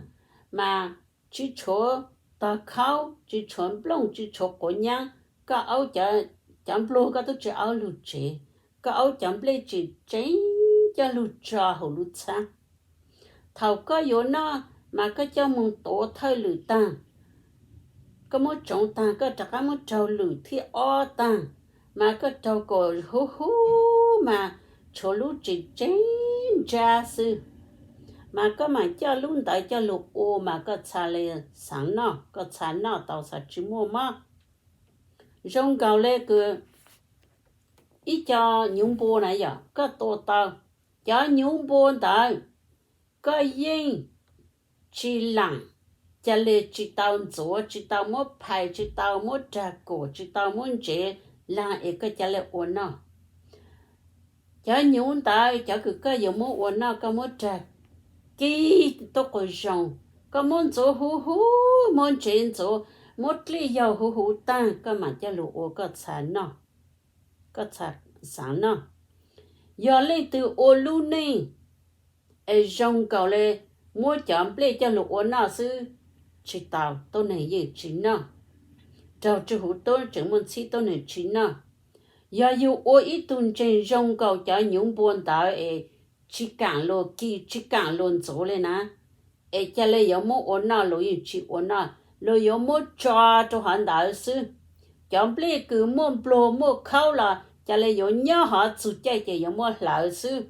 mas tsis tshuav tog khaub, tsis tshuav nplooj, tsis tshuav quav nyaab, koj aub, cov npluag koj tub tsis aub lug tsev, koj aub cov nplej tsis tseev coj lug tso huv lub txhaab. Thaum koj yuav noj, mas koj coj moog tuav thawj lwm taag, koj muab tsoov taag koj rov qaab muab raug lwm thib ob taag, mas koj raug kom huv huv mas tshuav lub tseem tseeb ntsa xwb. Mas koj maam coj lub ntawd coj lug ua mas koj txha le xaav noj, koj txha noj tau xav tsis muaj mob. Zoo nkaus le kws ib co nyuv npua na yom, koj tua tau cov nyuv npua ntawd, koj yeej tsis laam, ca le tsis tau ntxuav, tsis tau muab phais, tsis tau muab rag kuam, tsis tau muab ntsev laag es koj ca le ua noj. Cov nyuv ntawd cov kws koj yuav muab ua noj koj muab rag kib tuab quas zoo, koj muab ntxuav huv huv, muab ntsev ntxuav, muab dlej yaug huv huv taag koj maam coj lug ua koj txha noj, koj txha xaav noj. Yog leej twg ua lub neej es zoo nkaus le muab cov nplej coj lug ua noj xwb, tsis tau, tuab neeg yeej tsis noj. Raug tsw huv tub tseem muaj ntxhib tuab neeg tsis noj. Yog yug ua ib tug ntseeg zoo nkaus cov nyuv npua ntawd es tsis kaam luag kis tsis kaam luag ntxuav le na. Es ca le yuav muab ua noj luag yeej tsis ua noj, luag yuav muab tso rau hov ntawd xwb. Cov nplej kws muaj npluag muaj khaub los ca le yuav nyob hov txug caij ces yuav muab hlawv xwb.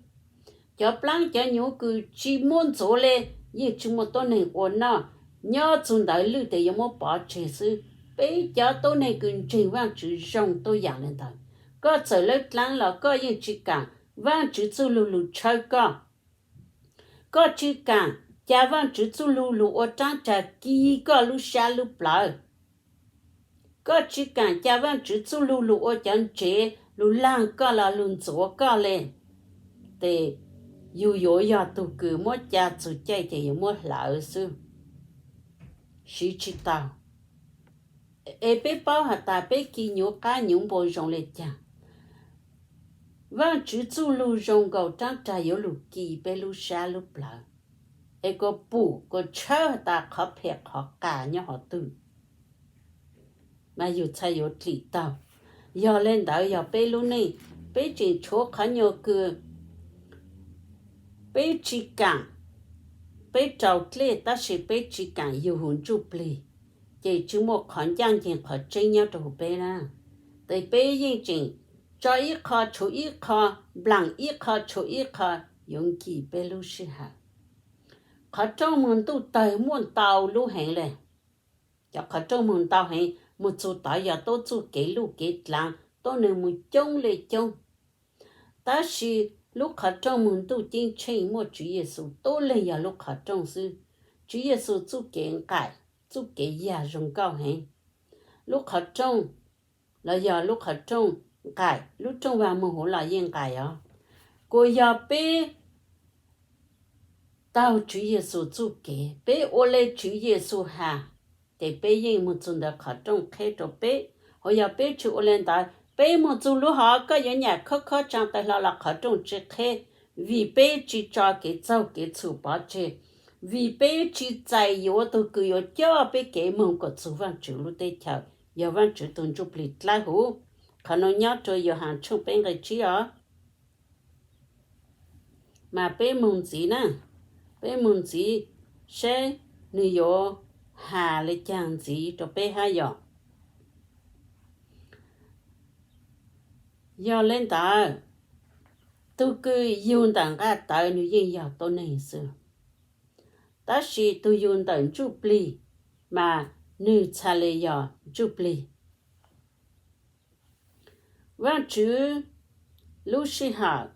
Cov plaab cov nyuv kws tsis muab ntxuav le yeej tsis muaj tuab neeg ua noj, nyob txug ntawd lwj tes yuav muab pov tseg xwb. Peb cov tuab neeg kws ntseeg Vaajtswv zoo tuab yaam le ntawd. Koj txawm lawb dlaab los koj yeej tsis kaam, Vaajtswv txuj lug lug tshawb koj. Koj tsis kaam ca Vaajtswv txuj lug lug ua raab rag kis koj lub sab lub plawv. Koj tsis kaam ca Vaajtswv txuj lug lug ua cov ntsev lug laag koj los lug ntxuav koj le, tes yug yuav yog tug kws muab ca txug caij ces yuav muab hlawv xwb. Siv tsis tau. Es peb paub has tas peb kis nyuv qaab nyuv npua zoo le caag, Vaajtswv txuj lug zoo nkaus raab rag yuav lug kis peb lub sab lub plawv, es kuas pum kuas tshawb has tas qhov phem qhov qas nyob hov twg mas yug txhaj yuav dlim taug. Yog le ntawd yog peb lub neej, peb tseem tshuav qhov nyuas kws peb tsis kaam, peb raus dlej tab sis peb tsis kaam yug huv ntsuj plig, ces tsis muaj qhov ncaaj nceeg qhov tseeb nyob rau huv peb na. Tes peb yeej tseem tso ib qho tshuav ib qho, nplaam ib qho tshuav ib qho yuav nkis peb lub sij hawm. Qhov rooj moog ntuj tawg muaj ntau lub heev le. Cov qhov rooj moog ntau heev, moog txug tod yog tuab txuj kev luj kev dlaav, tuab neeg moog coob le coob. Tab sis lub qhov rooj moog ntuj ceeb tsheej muaj Tswv Yexus tuab leeg yog lub qhov rooj xwb. Tswv Yexus txuj kev nqaim, txuj kev yag zoo nkauj heev. Lub qhov rooj los yog lub qhov rooj nqaim, lub rooj vag moog huv los yeej nqaim os. Kuas yog peb taug Tswv Yexus txuj kev, peb ua le Tswv Yexus has, ces peb yeej moog txug ntawd qhov rooj qheb rau peb. Hos yog peb tsis ua le ntawd, peb moog txug lub hov koj yuav nyam khob khob tsaa taw hlo los qhov rooj tsis qheb, vim peb tsis tso kev txaug kev txhum pov tseg, vim peb tsis txais yuav tug kws yuav coj peb kev moog kom txug Vaajtswv lub teb chaws, yog Vaajtswv tug ntsuj plig dlawb huv. Qhov nuav nyob rua Yauhas tshooj peb nqe tsib os. Mas peb moog ntxiv na, peb moog ntxiv saib nwg yuav has le caag ntxiv rua peb hab yom. Yog le ntawd, tug kws yug ntawm nqaj tawv nwg yeej yog tuab neeg xwb, tab sis tug yug ntawm ntsuj plig mas nwg txhaj le yog ntsuj plig. Vaajtswv lub sij hawm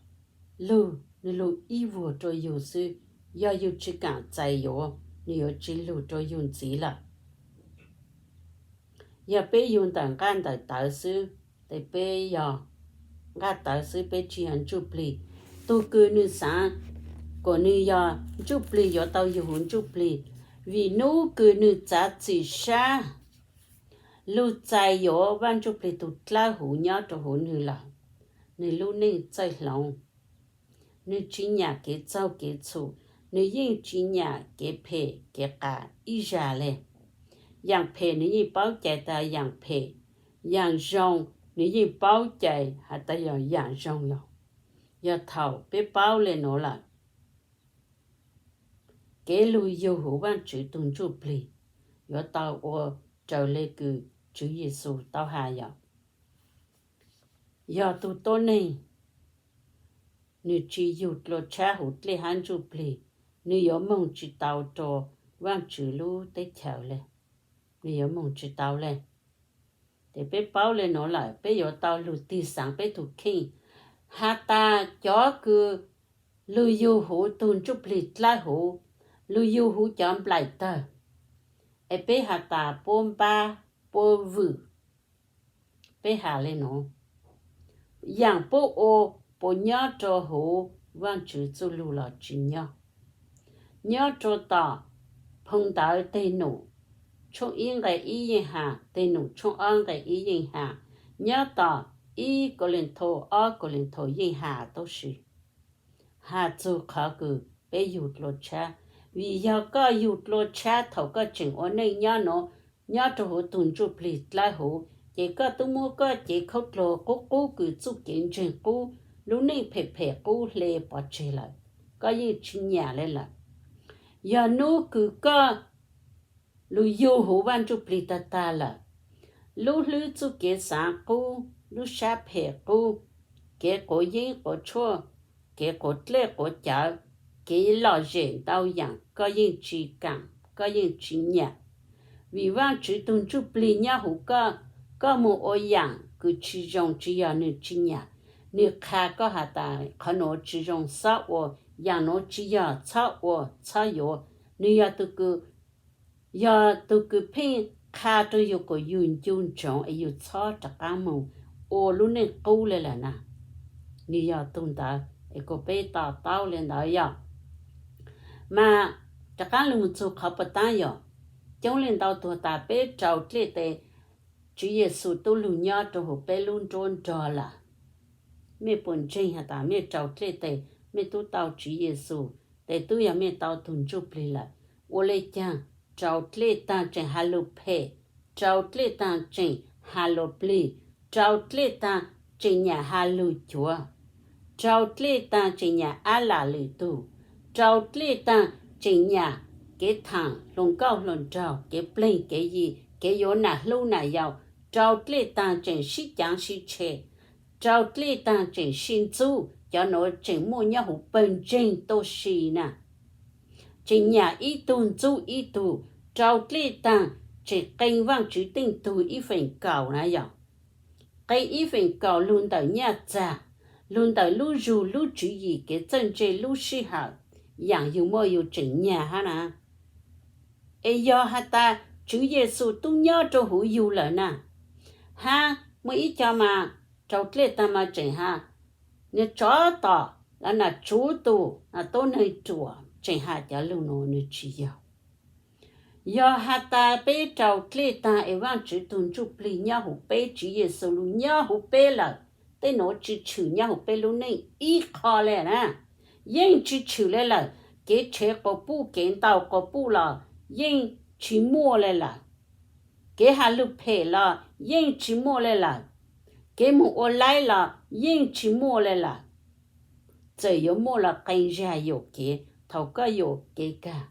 lug, nwg lug ib vuag rua yug xwb. Yog yug tsis kaam txais yuav, nwg yuav tsis lug rua yug ntxiv lawm. Yog peb yug ntawm nqaj ntawm tawv xwb, tes peb yog nqaj tawv xwb, peb tsis yog ntsuj plig. Tug kws nwg xaav kom nwg yog ntsuj plig yuav tau yug huv ntsuj plig, vim nub kws nwg txav txim sab lug txais yuav Vaaj Ntsuj Plig tug dlawb huv nyob rua huv nwg lawm, nwg lub neej txawj hloov. Nwg tsis nyam kev txaug kev txhum, nwg yeej tsis nyam kev phem kev qas ib zag le. Yaam phem nwg yeej paub cai tas yaam phem, yaam zoo nwg yeej paub cai has tas yog yaam zoo los. Yog thaum peb paub le nuav lawm, kev lug yug huv Vaajtswv tug Ntsuj Plig yuav tau ua raws le kws Tswv Yexus tau has yom. Yog tug tuab neeg nwg tsis yug dlua tshab huv dlej hab ntsuj plig, nwg yuav moog tsis tau rua Vaajtswv lub teb chaws le, nwg yuav moog tsis tau le. Ces peb paub le nuav lawm, peb yuav tau lug tig xaav peb tug kheej has tas cov kws lug yug huv tug Ntsuj Plig dlawb huv, lug yug huv cov nplaim tawg, es peb has tas puab npab puab vwm. Peb has le nuav, yaam puab ua puas nyob rua huv Vaajtswv txuj lug los tsis nyob? Nyob rua tom phoo ntawv Teg Num tshooj ib nqe ib yeej has, Teg Num tshooj ob nqe ib yeej has, nyob tom ib Kauleethaus ob Kauleethaus yeej has tub si. Has txug qhov kws peb yug dlua tshab, vim yog koj yug dlua tshab thaum koj tseem ua neej nyob nuav, nyob rua huv tug Ntsuj Plig dlawb huv, ces koj tub muab koj cev khaub dluag qub qub kws txuj kev ntseeg qub, lub neej phem phem qub hle pov tseg lawm. koj yeej tsis nyam li lawm. Yog hnub kws koj lug yug huv Vaaj Ntsuj Plig tag tag lawm, lub hlwb txuj kev xaav qub, lub sab phem qub, kev quav yeeb quav tshuaj, kev quav dlej quav cawv, kev lom zem ntau yaam koj yeej tsis kaam, koj yeej tsis nyam. Vim Vaajtswv tug Ntsuj Plig nyob huv koj, koj moog ua yaam kws tsis zoo tsis yog nwg tsis nyam. Nwg qha koj has tas qhov nuav tsis zoo xob ua, yaam nuav tsis yog txhob ua txhob yuav. Nwg yog tug kws, yog tug kws pheej qha rua yug kuas yug ncu ntsoov es yug txhob rov qaab moog ua lub neej qub le lawm na. Nwg yog tug ntawd es kuas peb to taub le ntawd yog. Mas rov qaab lug moog txug qhov puas taab yog, coob leej ntau tug tas peb raug dlej tes, Tswv Yexus tub lug nyob rua huv peb lub nruab nrog lawm. Mej puas ntseeg has tas mej raug dlej tes mej tub tau Tswv Yexus, tes tub yog mej tau tug Ntsuj Plig lawm? Ua le caag? Raug dlej taag tseem has lug phem, raug dlej taag tseem has lug plig, raug dlej taag tseem nyam has lug cuav, raug dlej taag tseem nyam ab lam lwm tug, raug dlej taag tseem nyam kev thaam hluas nkauj hluas nraug, kev pleg kev yi, kev yuav nam hlub nam yau, raug dlej taag tseem sib caav sib tshe, raug dlej taag tseem sib ntxub, cov nuav tseem muaj nyob huv pawg ntseeg tuaj si na. Tseem nyam ib tug ntxub ib tug, raug dlej taag tseem qee Vaajtswv teej tug ib feem kaum na yog. Qee ib feem kaum lug ntawm nyaj txag, lug ntawm lub zug lub tswv yim kev txawj ntse lub sij hawm, yaam yug muaj yug tseem nyam hab na. Es yog has tas Tswv Yexus tub nyob rua huv yug lawm na, hab muaj ib co mas raug dlej taag mas tseem has, niag tsov tom los nam tsuv tus tub neeg ruam, tseem has cov lug nuav, nwg tsis yog. Yog has tas peb raug dlej taag es Vaajtswv tug Ntsuj Plig nyob huv peb, Tswv Yexus lug nyob huv peb lawm, tej nuav tsis tshwm nyob huv peb lub neej ib qho le na. Yeej tsis tshwm le lawm. Kev tshev quas puj kev ntaus quas puj los yeej tsis muaj le lawm. Kev has lug phem los yeej tsis muaj le lawm. Kev moog ua laib los yeej tsis muaj le lawm. Txawm yuav muaj los qee zag yuam kev, thaum koj yuam kev kag,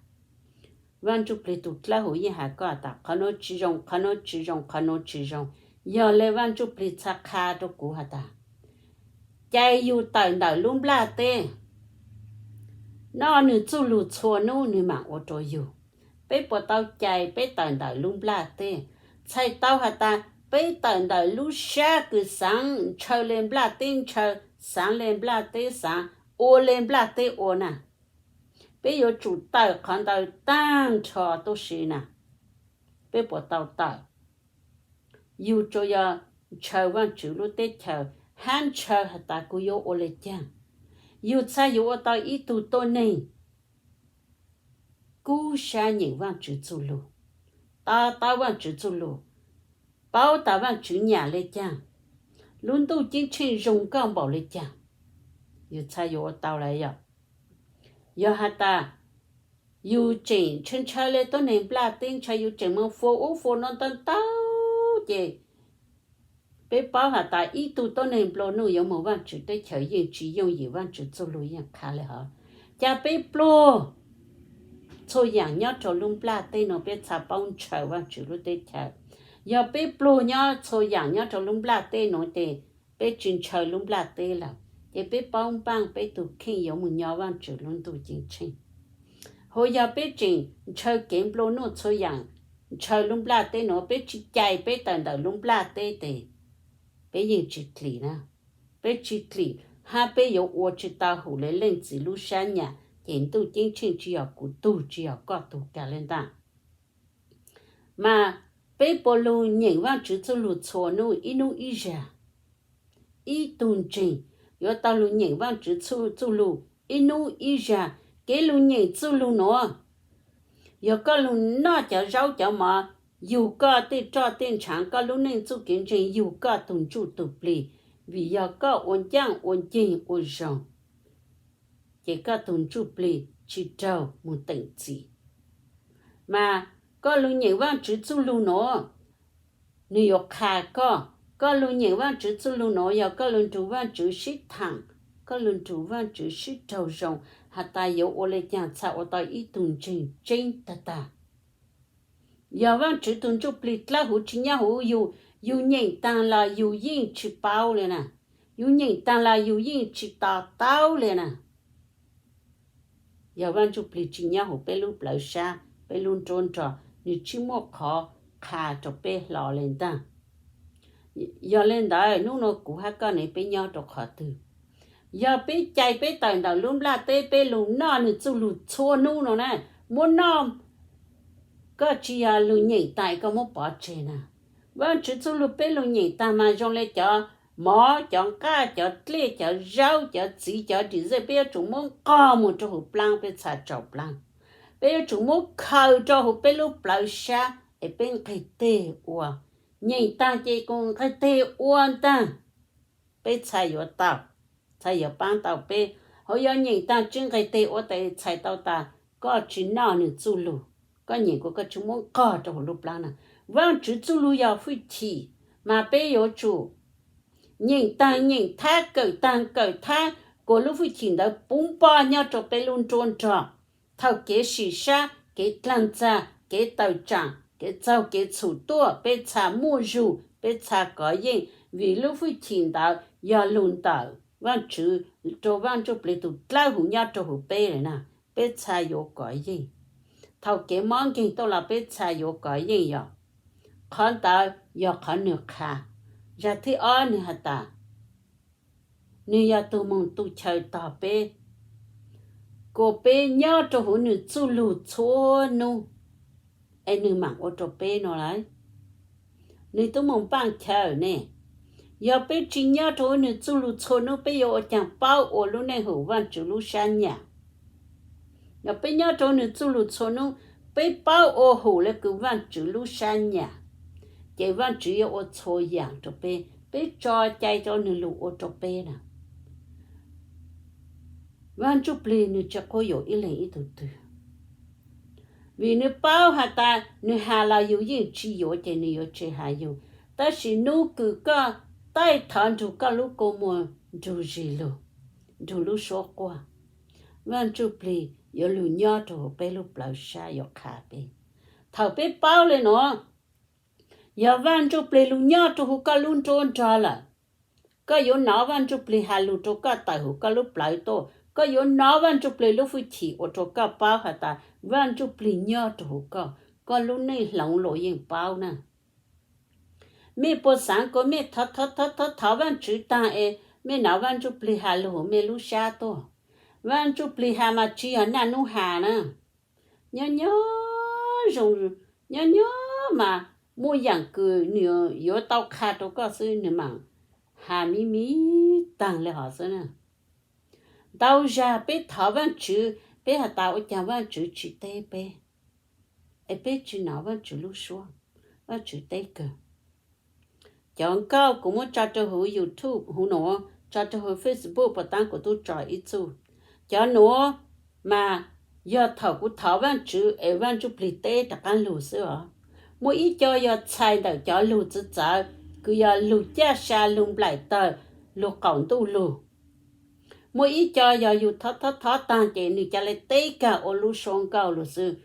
Vaaj Ntsuj Plig tug dlawb huv yeej has koj tas qhov nuav tsis zoo, qhov nuav tsis zoo, qhov nuav tsis zoo. Yog le Vaaj Ntsuj Plig txha qha rua kuv has tas, cais yug tawm ntawm lub nplaj teb, noj nwg txuj lug txhua nub nwg maam ua rua yug. Peb puas tau cais peb tawm ntawm lub nplaj teb? Txhais tau has tas peb tawm ntawm lub sab kws xaav ntshaw le nplaj teb ntshaw, xaav le nplaj teb xaav, ua le nplaj teb ua na. Peb yuav tsum tawm qhov ntawd taag nrho tuab si na. Peb puas tau tawm? Yug tsuas yog ntshaw Vaajtswv lub teb chaws hab ntshaw has tas kuv yuav ua le caag. Yug txhaj yuav ua tau ib tug tuab neeg kub sab nyeem Vaajtswv txuj lug, to taub Vaajtswv txuj lug, paub tas Vaajtswv nyam le caag, lub ntuj ceeb tsheej zoo nkauj npaum le caag. Yug txhaj yuav ua tau lawm yog. Yog has tas yug tseem ntshaw ntshaw le tuab neeg nplaj teb ntshaw, yug tseem moog fua ub fua nuav ntau ntau, ces peb paub has tas ib tug tuab neeg nplua nuj yuav moog Vaajtswv teb chaws yeej tsis yooj yim, Vaajtswv txuj lug yeej qha le hov. Ca peb pluag txhua yaam nyob rua lub nplaj teb nuav peb txhaj paub ntshaw Vaajtswv lub teb chaws. Yog peb pluag nyob txhua yaam nyob rua lub nplaj teb nuav ces peb tsis ntshaw lub nplaj teb lawm, ces peb paub npaaj peb tug kheej yuav moog nyob Vaajtswv lub ntuj ceeb tsheej. Hu yog peb tseem ntshaw kev nplua nuj txhua yaam, ntshaw lub nplaj teb nuav, peb tsis cais peb tawm ntawm lub nplaj teb tes peb yeej tsis dlim na. Peb tsis dlim hab peb yuav ua tsis tau hum le Leej Txiv lub sab nyam, ces ntuj ceeb tsheej tsis yog kuv tug tsis yog koj tug kag le ntaaj. Mas peb puas lug nyeem Vaajtswv txuj lug txhua nub ib nub ib zag? Ib tug ntseeg yuav tau lug nyeem Vaajtswv txuj lug ib nub ib zag. Kev lug nyeem txuj lug nuav, yog koj lug noj cov zaub cov mov, yug koj tej roj tej ntshaav, koj lub neej txuj kev ntseeg, yug koj tug ntsuj tug plig, vim yog koj ua ncaaj ua nceeg ua zoo, ces koj tug ntsuj plig tsis raug moog teem txim. Mas koj lug nyeem Vaajtswv txuj lug nuav, nwg yuav qha koj. Koj lug nyeem Vaajtswv txuj lug nuav yog koj lug nrug Vaajtswv sib thaam, koj lug nrug Vaajtswv sib raug zoo, has tas yuav ua le caag txhaj ua tau ib tug ntseeg tseeb tag tag. Yog Vaajtswv tug Ntsujplig dlawb huv tsi nyob huv yug, yug nyeem taag los yug yeej tsi paub le na. Yug nyeem taag los yug yeej tsi to taub le na. Yog Vaajtswv tsi nyob huv peb lub plawv sab, peb lub nruab nrog, nwg tsi muaj qhov qha rua peb hlo le ntag. Yog le ntawd nub nua kuv hab koj ne peb nyob rua qhov twg? Yog peb cai peb tawm ntawm lub nplaj teb peb lug noj nwg txuj lug txhua nub nua na, muab noj, koj tsi yog lug nyeem taag koj muab pov tseg na. Vaajtswv txuj lug peb lug nyeem taag mas zoo le cov mov, cov nqaj, cov dlej, cov zaub, cov txiv, cov dim zej, peb yuav tsum muab nqog moog rua huv plaab peb txhaj tsau plaab. Peb yuav tsum muab khaws rua huv peb lub plawv sab es peb nqeg teg ua. Nyeem taag ces kuv nqeg teg ua ntaag, peb txhaj yuav tau, txhaj yuav paab tau peb. Hos yog nyeem taag tsi nqeg teg ua tes txhais tau tas koj tsi noj nwg txuj lug, koj nyeem kuas koj tsi muab nqog rua huv lub plaab na. Vaajtswv txuj lug yog fwj chim, mas peb yuav tsum nyeem taag nyeem thab, kawm taag kawm thab, kuas lub fwj chim ntawd puv npo nyob rua peb lub nruab nrog. Thaum kev sim sab, kev dlaag txag, kev tawm tsaam, kev txaug kev txhum tuaj, peb txhaj muaj zug, peb txhaj kov yeej, vim lub fwj chim ntawd yog lug ntawm Vaajtswv, rua Vaajtswv Ntsujplig tug dlawb huv nyob rua huv peb le na, peb txhaj yuav kov yeej. Thaum kev mob nkeeg tuaj los peb txhaj yuav kov yeej yog. Qhov ntawd yog qhov nwg qha. Zag thib ob nwg has tas, nwg yog tug moog tu chaw tog peb, kuas peb nyob rua huv nwg txuj lug txhua nub, es nwg maam ua rua peb nua lawm. Nwg tub moog npaaj chaw ne, yog peb tsi nyob rua huv nwg txuj lug txhua nub peb yuav ua caag paub ua lub neej huv Vaajtswv lub sab nyam. Yog peb nyob rua nwg txuj lug txhua nub, peb paub ua huv le kws Vaajtswv lub sab nyam, ces Vaajtswv yuav ua txhua yaam rua peb, peb tso cai rua nwg lug ua rua peb na. Vaajtswv Ntsujplig nwg tsi quab yuam ib leeg ib tug twg, vim nwg paub has tas nwg has los yug yeej tsi yuav ces nwg yuav tsi has yug. Tab sis nub kws koj taij thov nrug koj lub kua muag nrug zig lug, nrug lub suab quaj, Vaajtswv Ntsujplig yuav lug nyob rua huv peb lub plawv sab yuav qha peb. Thaum peb paub le nuav, yog Vaajtswv Ntsujplig lug nyob rua huv koj lub nruab nrog lawm, koj yuav nov Vaajtswv Ntsujplig has lug rua koj tawm huv koj lub plawv tuaj, koj yuav nov Vaajtswv Ntsujplig lub fwj chim ua rua koj paub has tas Vaajtswv Ntsujplig nyob rua huv koj, koj lub neej hloov lug yeej paub na. Mej puas xaav kuas mej thov thov thov thov Vaajtswv taag es mej nov Vaajtswv Ntsujplig has lug huv mej lub sab tuaj? Vaajtswv Ntsujplig has mas tsi yog naj nub has na. Nyob nyob zoo, nyob nyob mas muaj yaam kws nwg yuav tau qha rua koj xwb nwg maam has miv miv taag le hov xwb na. Ntau zag peb thov Vaajtswv, peb has tas ua caag Vaajtswv tsi teb peb, es peb tsi nov Vaajtswv lub suab, Vaajtswv teb kawg. Cov nkauj kuv muab tso rua huv YouTube huv nuav, tso rua huv Facebook puas taab kuv tub tso ib txuj. Cov nuav mas yog thaum kuv thov Vaajtswv es Vaajtswv Ntsujplig teb rov qaab lug xwb os. Muaj ib co yog txhais ntawm cov lug txawv txawv, kws yog lug caj sa lug nplaim tawg, lug qaum ntuj lug. Muaj ib co yog yug thov thov thov taag ces nwg ca le teb kag ua lub suab nkauj lug xwb.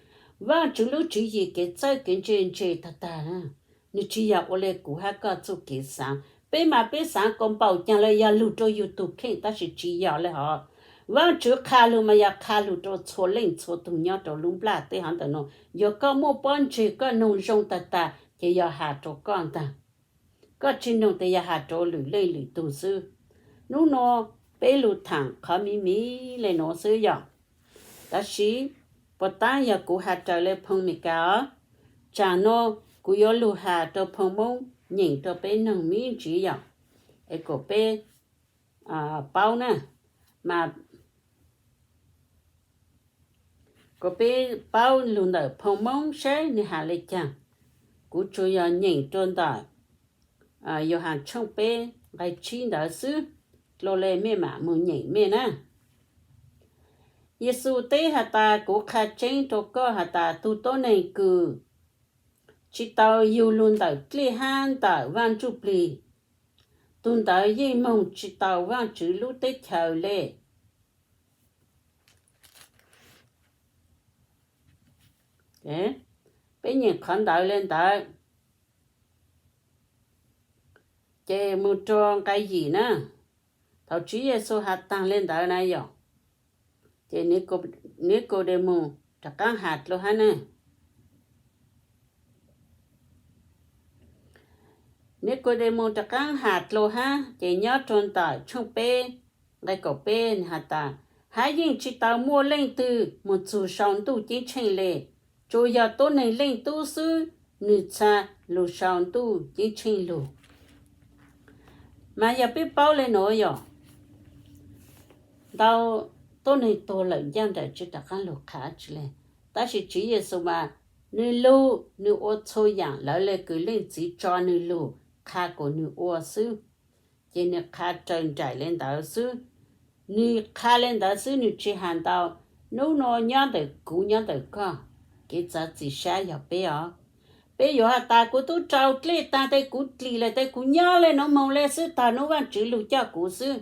Vaajtswv lub tswv yim kev txawj kev ntse ntse tag tag. Nwg tsi yog ua le kuv hab koj txuj kev xaav. Peb mas peb xaav kuas npaum caag le yog lug rua yug tug kheej tab sis tsi yog le hov. Vaajtswv qha lug mas yog qha lug rua txhua leej txhua tug nyob rua lub nplaj teb hov ntawm nuav. Yog koj muaj pob ntseg koj noog zoo tag tag ces yog has rua koj ntag. Koj tsi noog tes yog has rua lwm leej lwm tug xwb. Nub nua peb lug thaam qhov miv miv le nuav xwb yog. Tab sis puas taab yog kuv has raws le phoo Meskas os. Tsaam nua kuv yuav lug has rua phoo Moob nyeem rua peb noog miv ntsiv yom, es kuas peb paub na, mas kuas peb paub lug ntawm phoo Moob saib nwg has le caag. Kuv tsuas yog nyeem rua ntawm Yauhas tshooj peb nqai tsib ntawd xwb, dlua le mej mam moog nyeem mej na. Yexus teb has tas, kuv qha tseeb rua koj has tas tug tuab neeg kws tsi tau yug lug ntawm dlej hab ntawm Vaaj Ntsuj Plig, tug ntawd yeej moog tsi tau Vaajtswv lub teb chaws le. Peb nyeem qhov ntawd li ntawd, ces mus rau nqai yim na. Thaum Tswv Yexus has taag li ntawd na yom, ces Nikudemus rov qaab has dlua hab ne. Nikudemus rov qaab has dlua hab, ces nyob rau ntawm tshooj peb nqai kaum peb has tas, hab yeej tsi tau muaj leej twg moog txug sau ntuj ceeb tsheej le, tsuas yog tuab neeg Leej Tub xwb, nwg txha lug sau ntuj ceeb tsheej lug. Mas yog peb paub le nuav yog ntau tuab neeg tuag lawm ncaaj nraim tsi rov qaab lug qha tsi le, tab sis Tswv Yexus mas nwg lug, nwg ua txhua yaam lawv le kws leej txiv tso nwg lug qha kuas nwg ua xwb. Ces nwg qha raws nraim le ntawd xwb. Nwg qha le ntawd xwb, nwg tsi has ntau. Nub nua nyob ntawm kuv nyob ntawm koj, kev txav txim sab yog peb os. Peb yuav has tas kuv tub rau dlej taag tes kuv dlim lawm tes kuv nyob le nuav moog le xwb, tag nub Vaajtswv lug coj kuv xwb.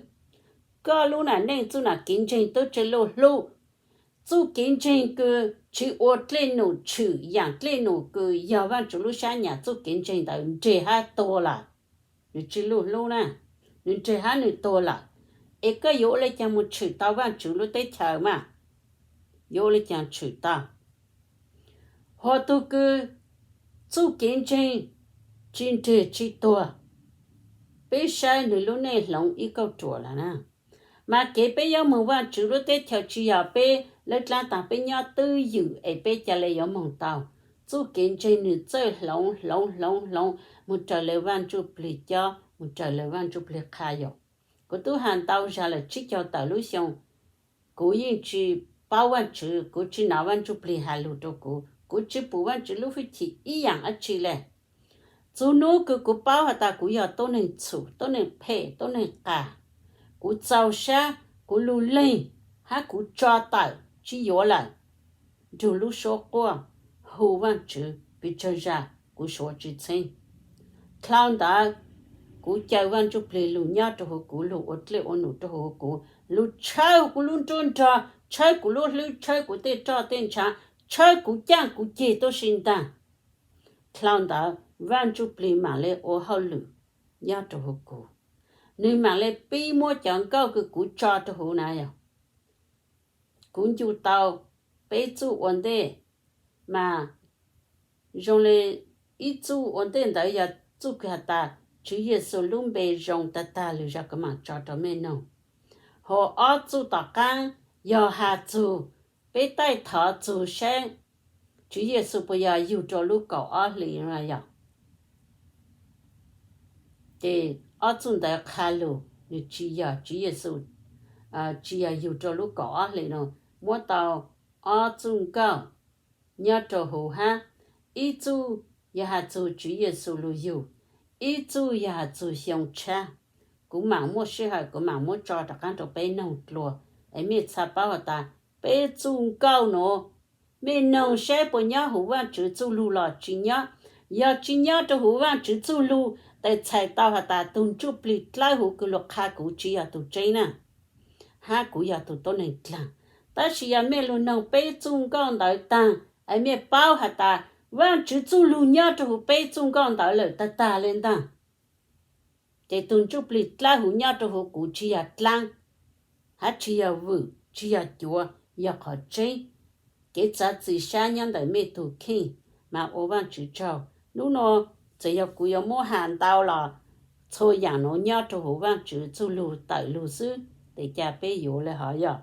Koj lub nam neej txuj nam kev ntseeg tub tsi luj hlub. Txuj kev ntseeg kws tsi ua dlej num tshwm yaam dlej num kws yog Vaajtswv lub sab nyam, txuj kev ntseeg ntawd nreg hab tuag lawm. Nwg tsi luj hlub na, nwg nreg hab nwg tuag lawm. Es koj yuav ua le caag moog tshwm tau Vaajtswv lub teb chaws mas? Yuav ua le caag tshwm tau? Hos tug kws txuj kev ntseeg tsi nreg tsi tuag, peb saib nwg lub neej hloov ib kauj ruam lawm na. Mas kev peb yuav moog Vaajtswv lub teb chaws tsi yog peb lawb dlaab taag peb nyob twj ywm es peb ca le yuav moog tau. Txuj kev ntseeg nwg txawj hloov hloov hloov hloov moog raws le Vaajtswv plig cob, moog raws le Vaajtswv plig qha yom. Kuv tub has ntau zag lawm, tsib caug tawm lub xyoo, kuv yeej tsi paub Vaajtswv, kuv tsi nov Vaajtswv plig has lug rau kuv, kuv tsi pum Vaajtswv lub hwj chim ib yaam dab tsi le. Txug nub kws kuv paub has tas kuv yog tuab neeg txhum, tuab neeg phem, tuab neeg qas, kuv txaus sab, kuv lug leeg, hab kuv tso tawm tsi yuav lawm, nrug lub suab quaj hu Vaajtswv pes tsawg zag kuv suav tsi txheeb. Dlhau ntawd, kuv caw Vaajtswv plig lug nyob rau huv kuv, lug ua dlej ua num rau huv kuv, lug tshawb kuv lub nruab nrog, tshawb kuv lub hlwb, tshawb kuv tej roj tej ntshav, tshawb kuv caaj kuv ceg tuab si ntaag. Dlhau ntawd Vaajtswv plig maam le ua hauj lwm nyob rau huv kuv. Nwg maam le pib muab cov nkauj kws kuv tso rau huv na yog, kuv ncu tau peb txuj ua ntej, mas zoo le ib txuj ua ntej ntawd yog txuj kws has tas Tswv Yexus lub npe zoo tag tag lug zog, kuv maam tso rau mej noog. Hos ob txuj tom qaab yog has txug, peb taij thov txug saib Tswv Yexus puas yog yug rua lub kaum ob hlis no yog. Ces ob txuj ntawd qha lug nwg tsi yog Tswv Yexus, tsi yog yug rua lub kaum ob hlis no. Muab tau ob txuj nkauj nyob rau huv hab, ib txuj yog has txug Tswv Yexus lug yug, ib txuj yog has txug xyoo tshab. Kuv maam muaj sij hawm kuv maam muab tso rov qaab rau peb noog dlua, es mej txhaj paub has tas peb txuj nkauj nuav, mej noog saib puas nyob huv Vaajtswv txuj lug los tsi nyob. Yog tsi nyob rau huv Vaajtswv txuj lug, tes txhais tau has tas tug ntsuj plig dlawb huv kws lug qha kuv tsi yog tug tseeb na, hab kuv yog tug tuab neeg dlaag. Tab sis yog mej lug noog peb txuj nkauj ntawd taag, es mej paub has tas Vaajtswv txuj lug nyob rau huv peb txuj nkauj ntawd lawm tag tag le ntaag, ces tug ntsuj plig dlawb huv nyob rau huv kuv tsi yog dlaab, hab tsi yog vwm, tsi yog cuav, yog qhov tseeb. Kev txav txim sab nyob ntawm mej tug kheej, mas ua Vaajtswv tsaug. Nub nua txawm yog kuv yuav muab has ntau los txhua yaam nuav nyob rau huv Vaajtswv txuj lug tawm lug xwb, tes ca peb yuav le hov yog.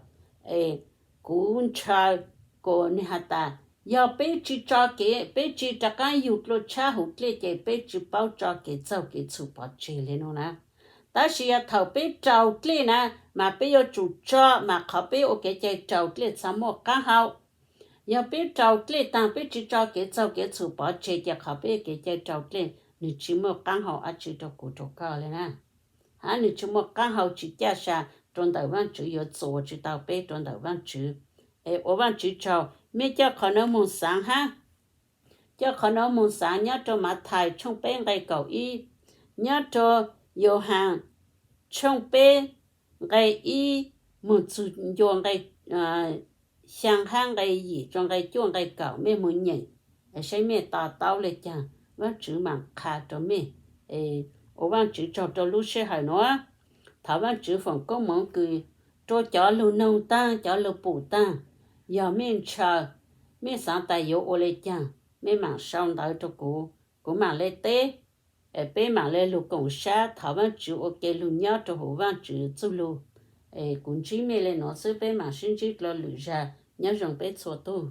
Es kuv ntshaw kuas nwg has tas yog peb tsi tso kev, peb tsi rov qaab yug dlua tshab huv dlej ces peb tsi paub tso kev txaug kev txhum pov tseg le nuav na. Tab sis yog thaum peb raug dlej na, mas peb yuav tsum tso, mas qhov peb ua kev cai raug dlej txhad muaj qaab hau. Yog peb raug dlej taag peb tsi tso kev txaug kev txhum pov tseg ces qhov peb ua kev cai raug dlej nwg tsi muaj qaab hau dab tsi rau kuv rau koj le na. Hab nwg tsi muaj qaab hau tsi caj sa rua ntawm Vaajtswv yuav txuas tsi tau peb rua ntawm Vaajtswv. Es ua Vaajtswv tsaug, mej coj qhov nuav moog xaav hab. Coj qhov nuav moog xaav nyob rau Mathais tshooj peb nqe kaum ib, nyob rau Yauhaas tshooj peb nqe ib moog txug ncua nqe, a, xyaa hab nqe yim rua nqe cuaj nqe kaum mej moog nyeem, saib mej to taub le caag, Vaajtswv maam qha rua mej. Ua Vaajtswv tsaug rua lub sij hawm nuav. Thov Vaajtswv foom koob moov kws rua cov lug noog taag, cov lug pum taag. Yog mej ntshaw, mej xaav tas yuav ua le caag, mej maam sau ntawv rua kuv, kuv maam le teb, peb maam le lug koom sab thov Vaajtswv ua ke lug nyob rua huv Vaajtswv txuj lug. Kuv ntsib mej le nuav xwb, peb maam sib ntsib dlua lwm zag, nyob zoo peb txhua tug.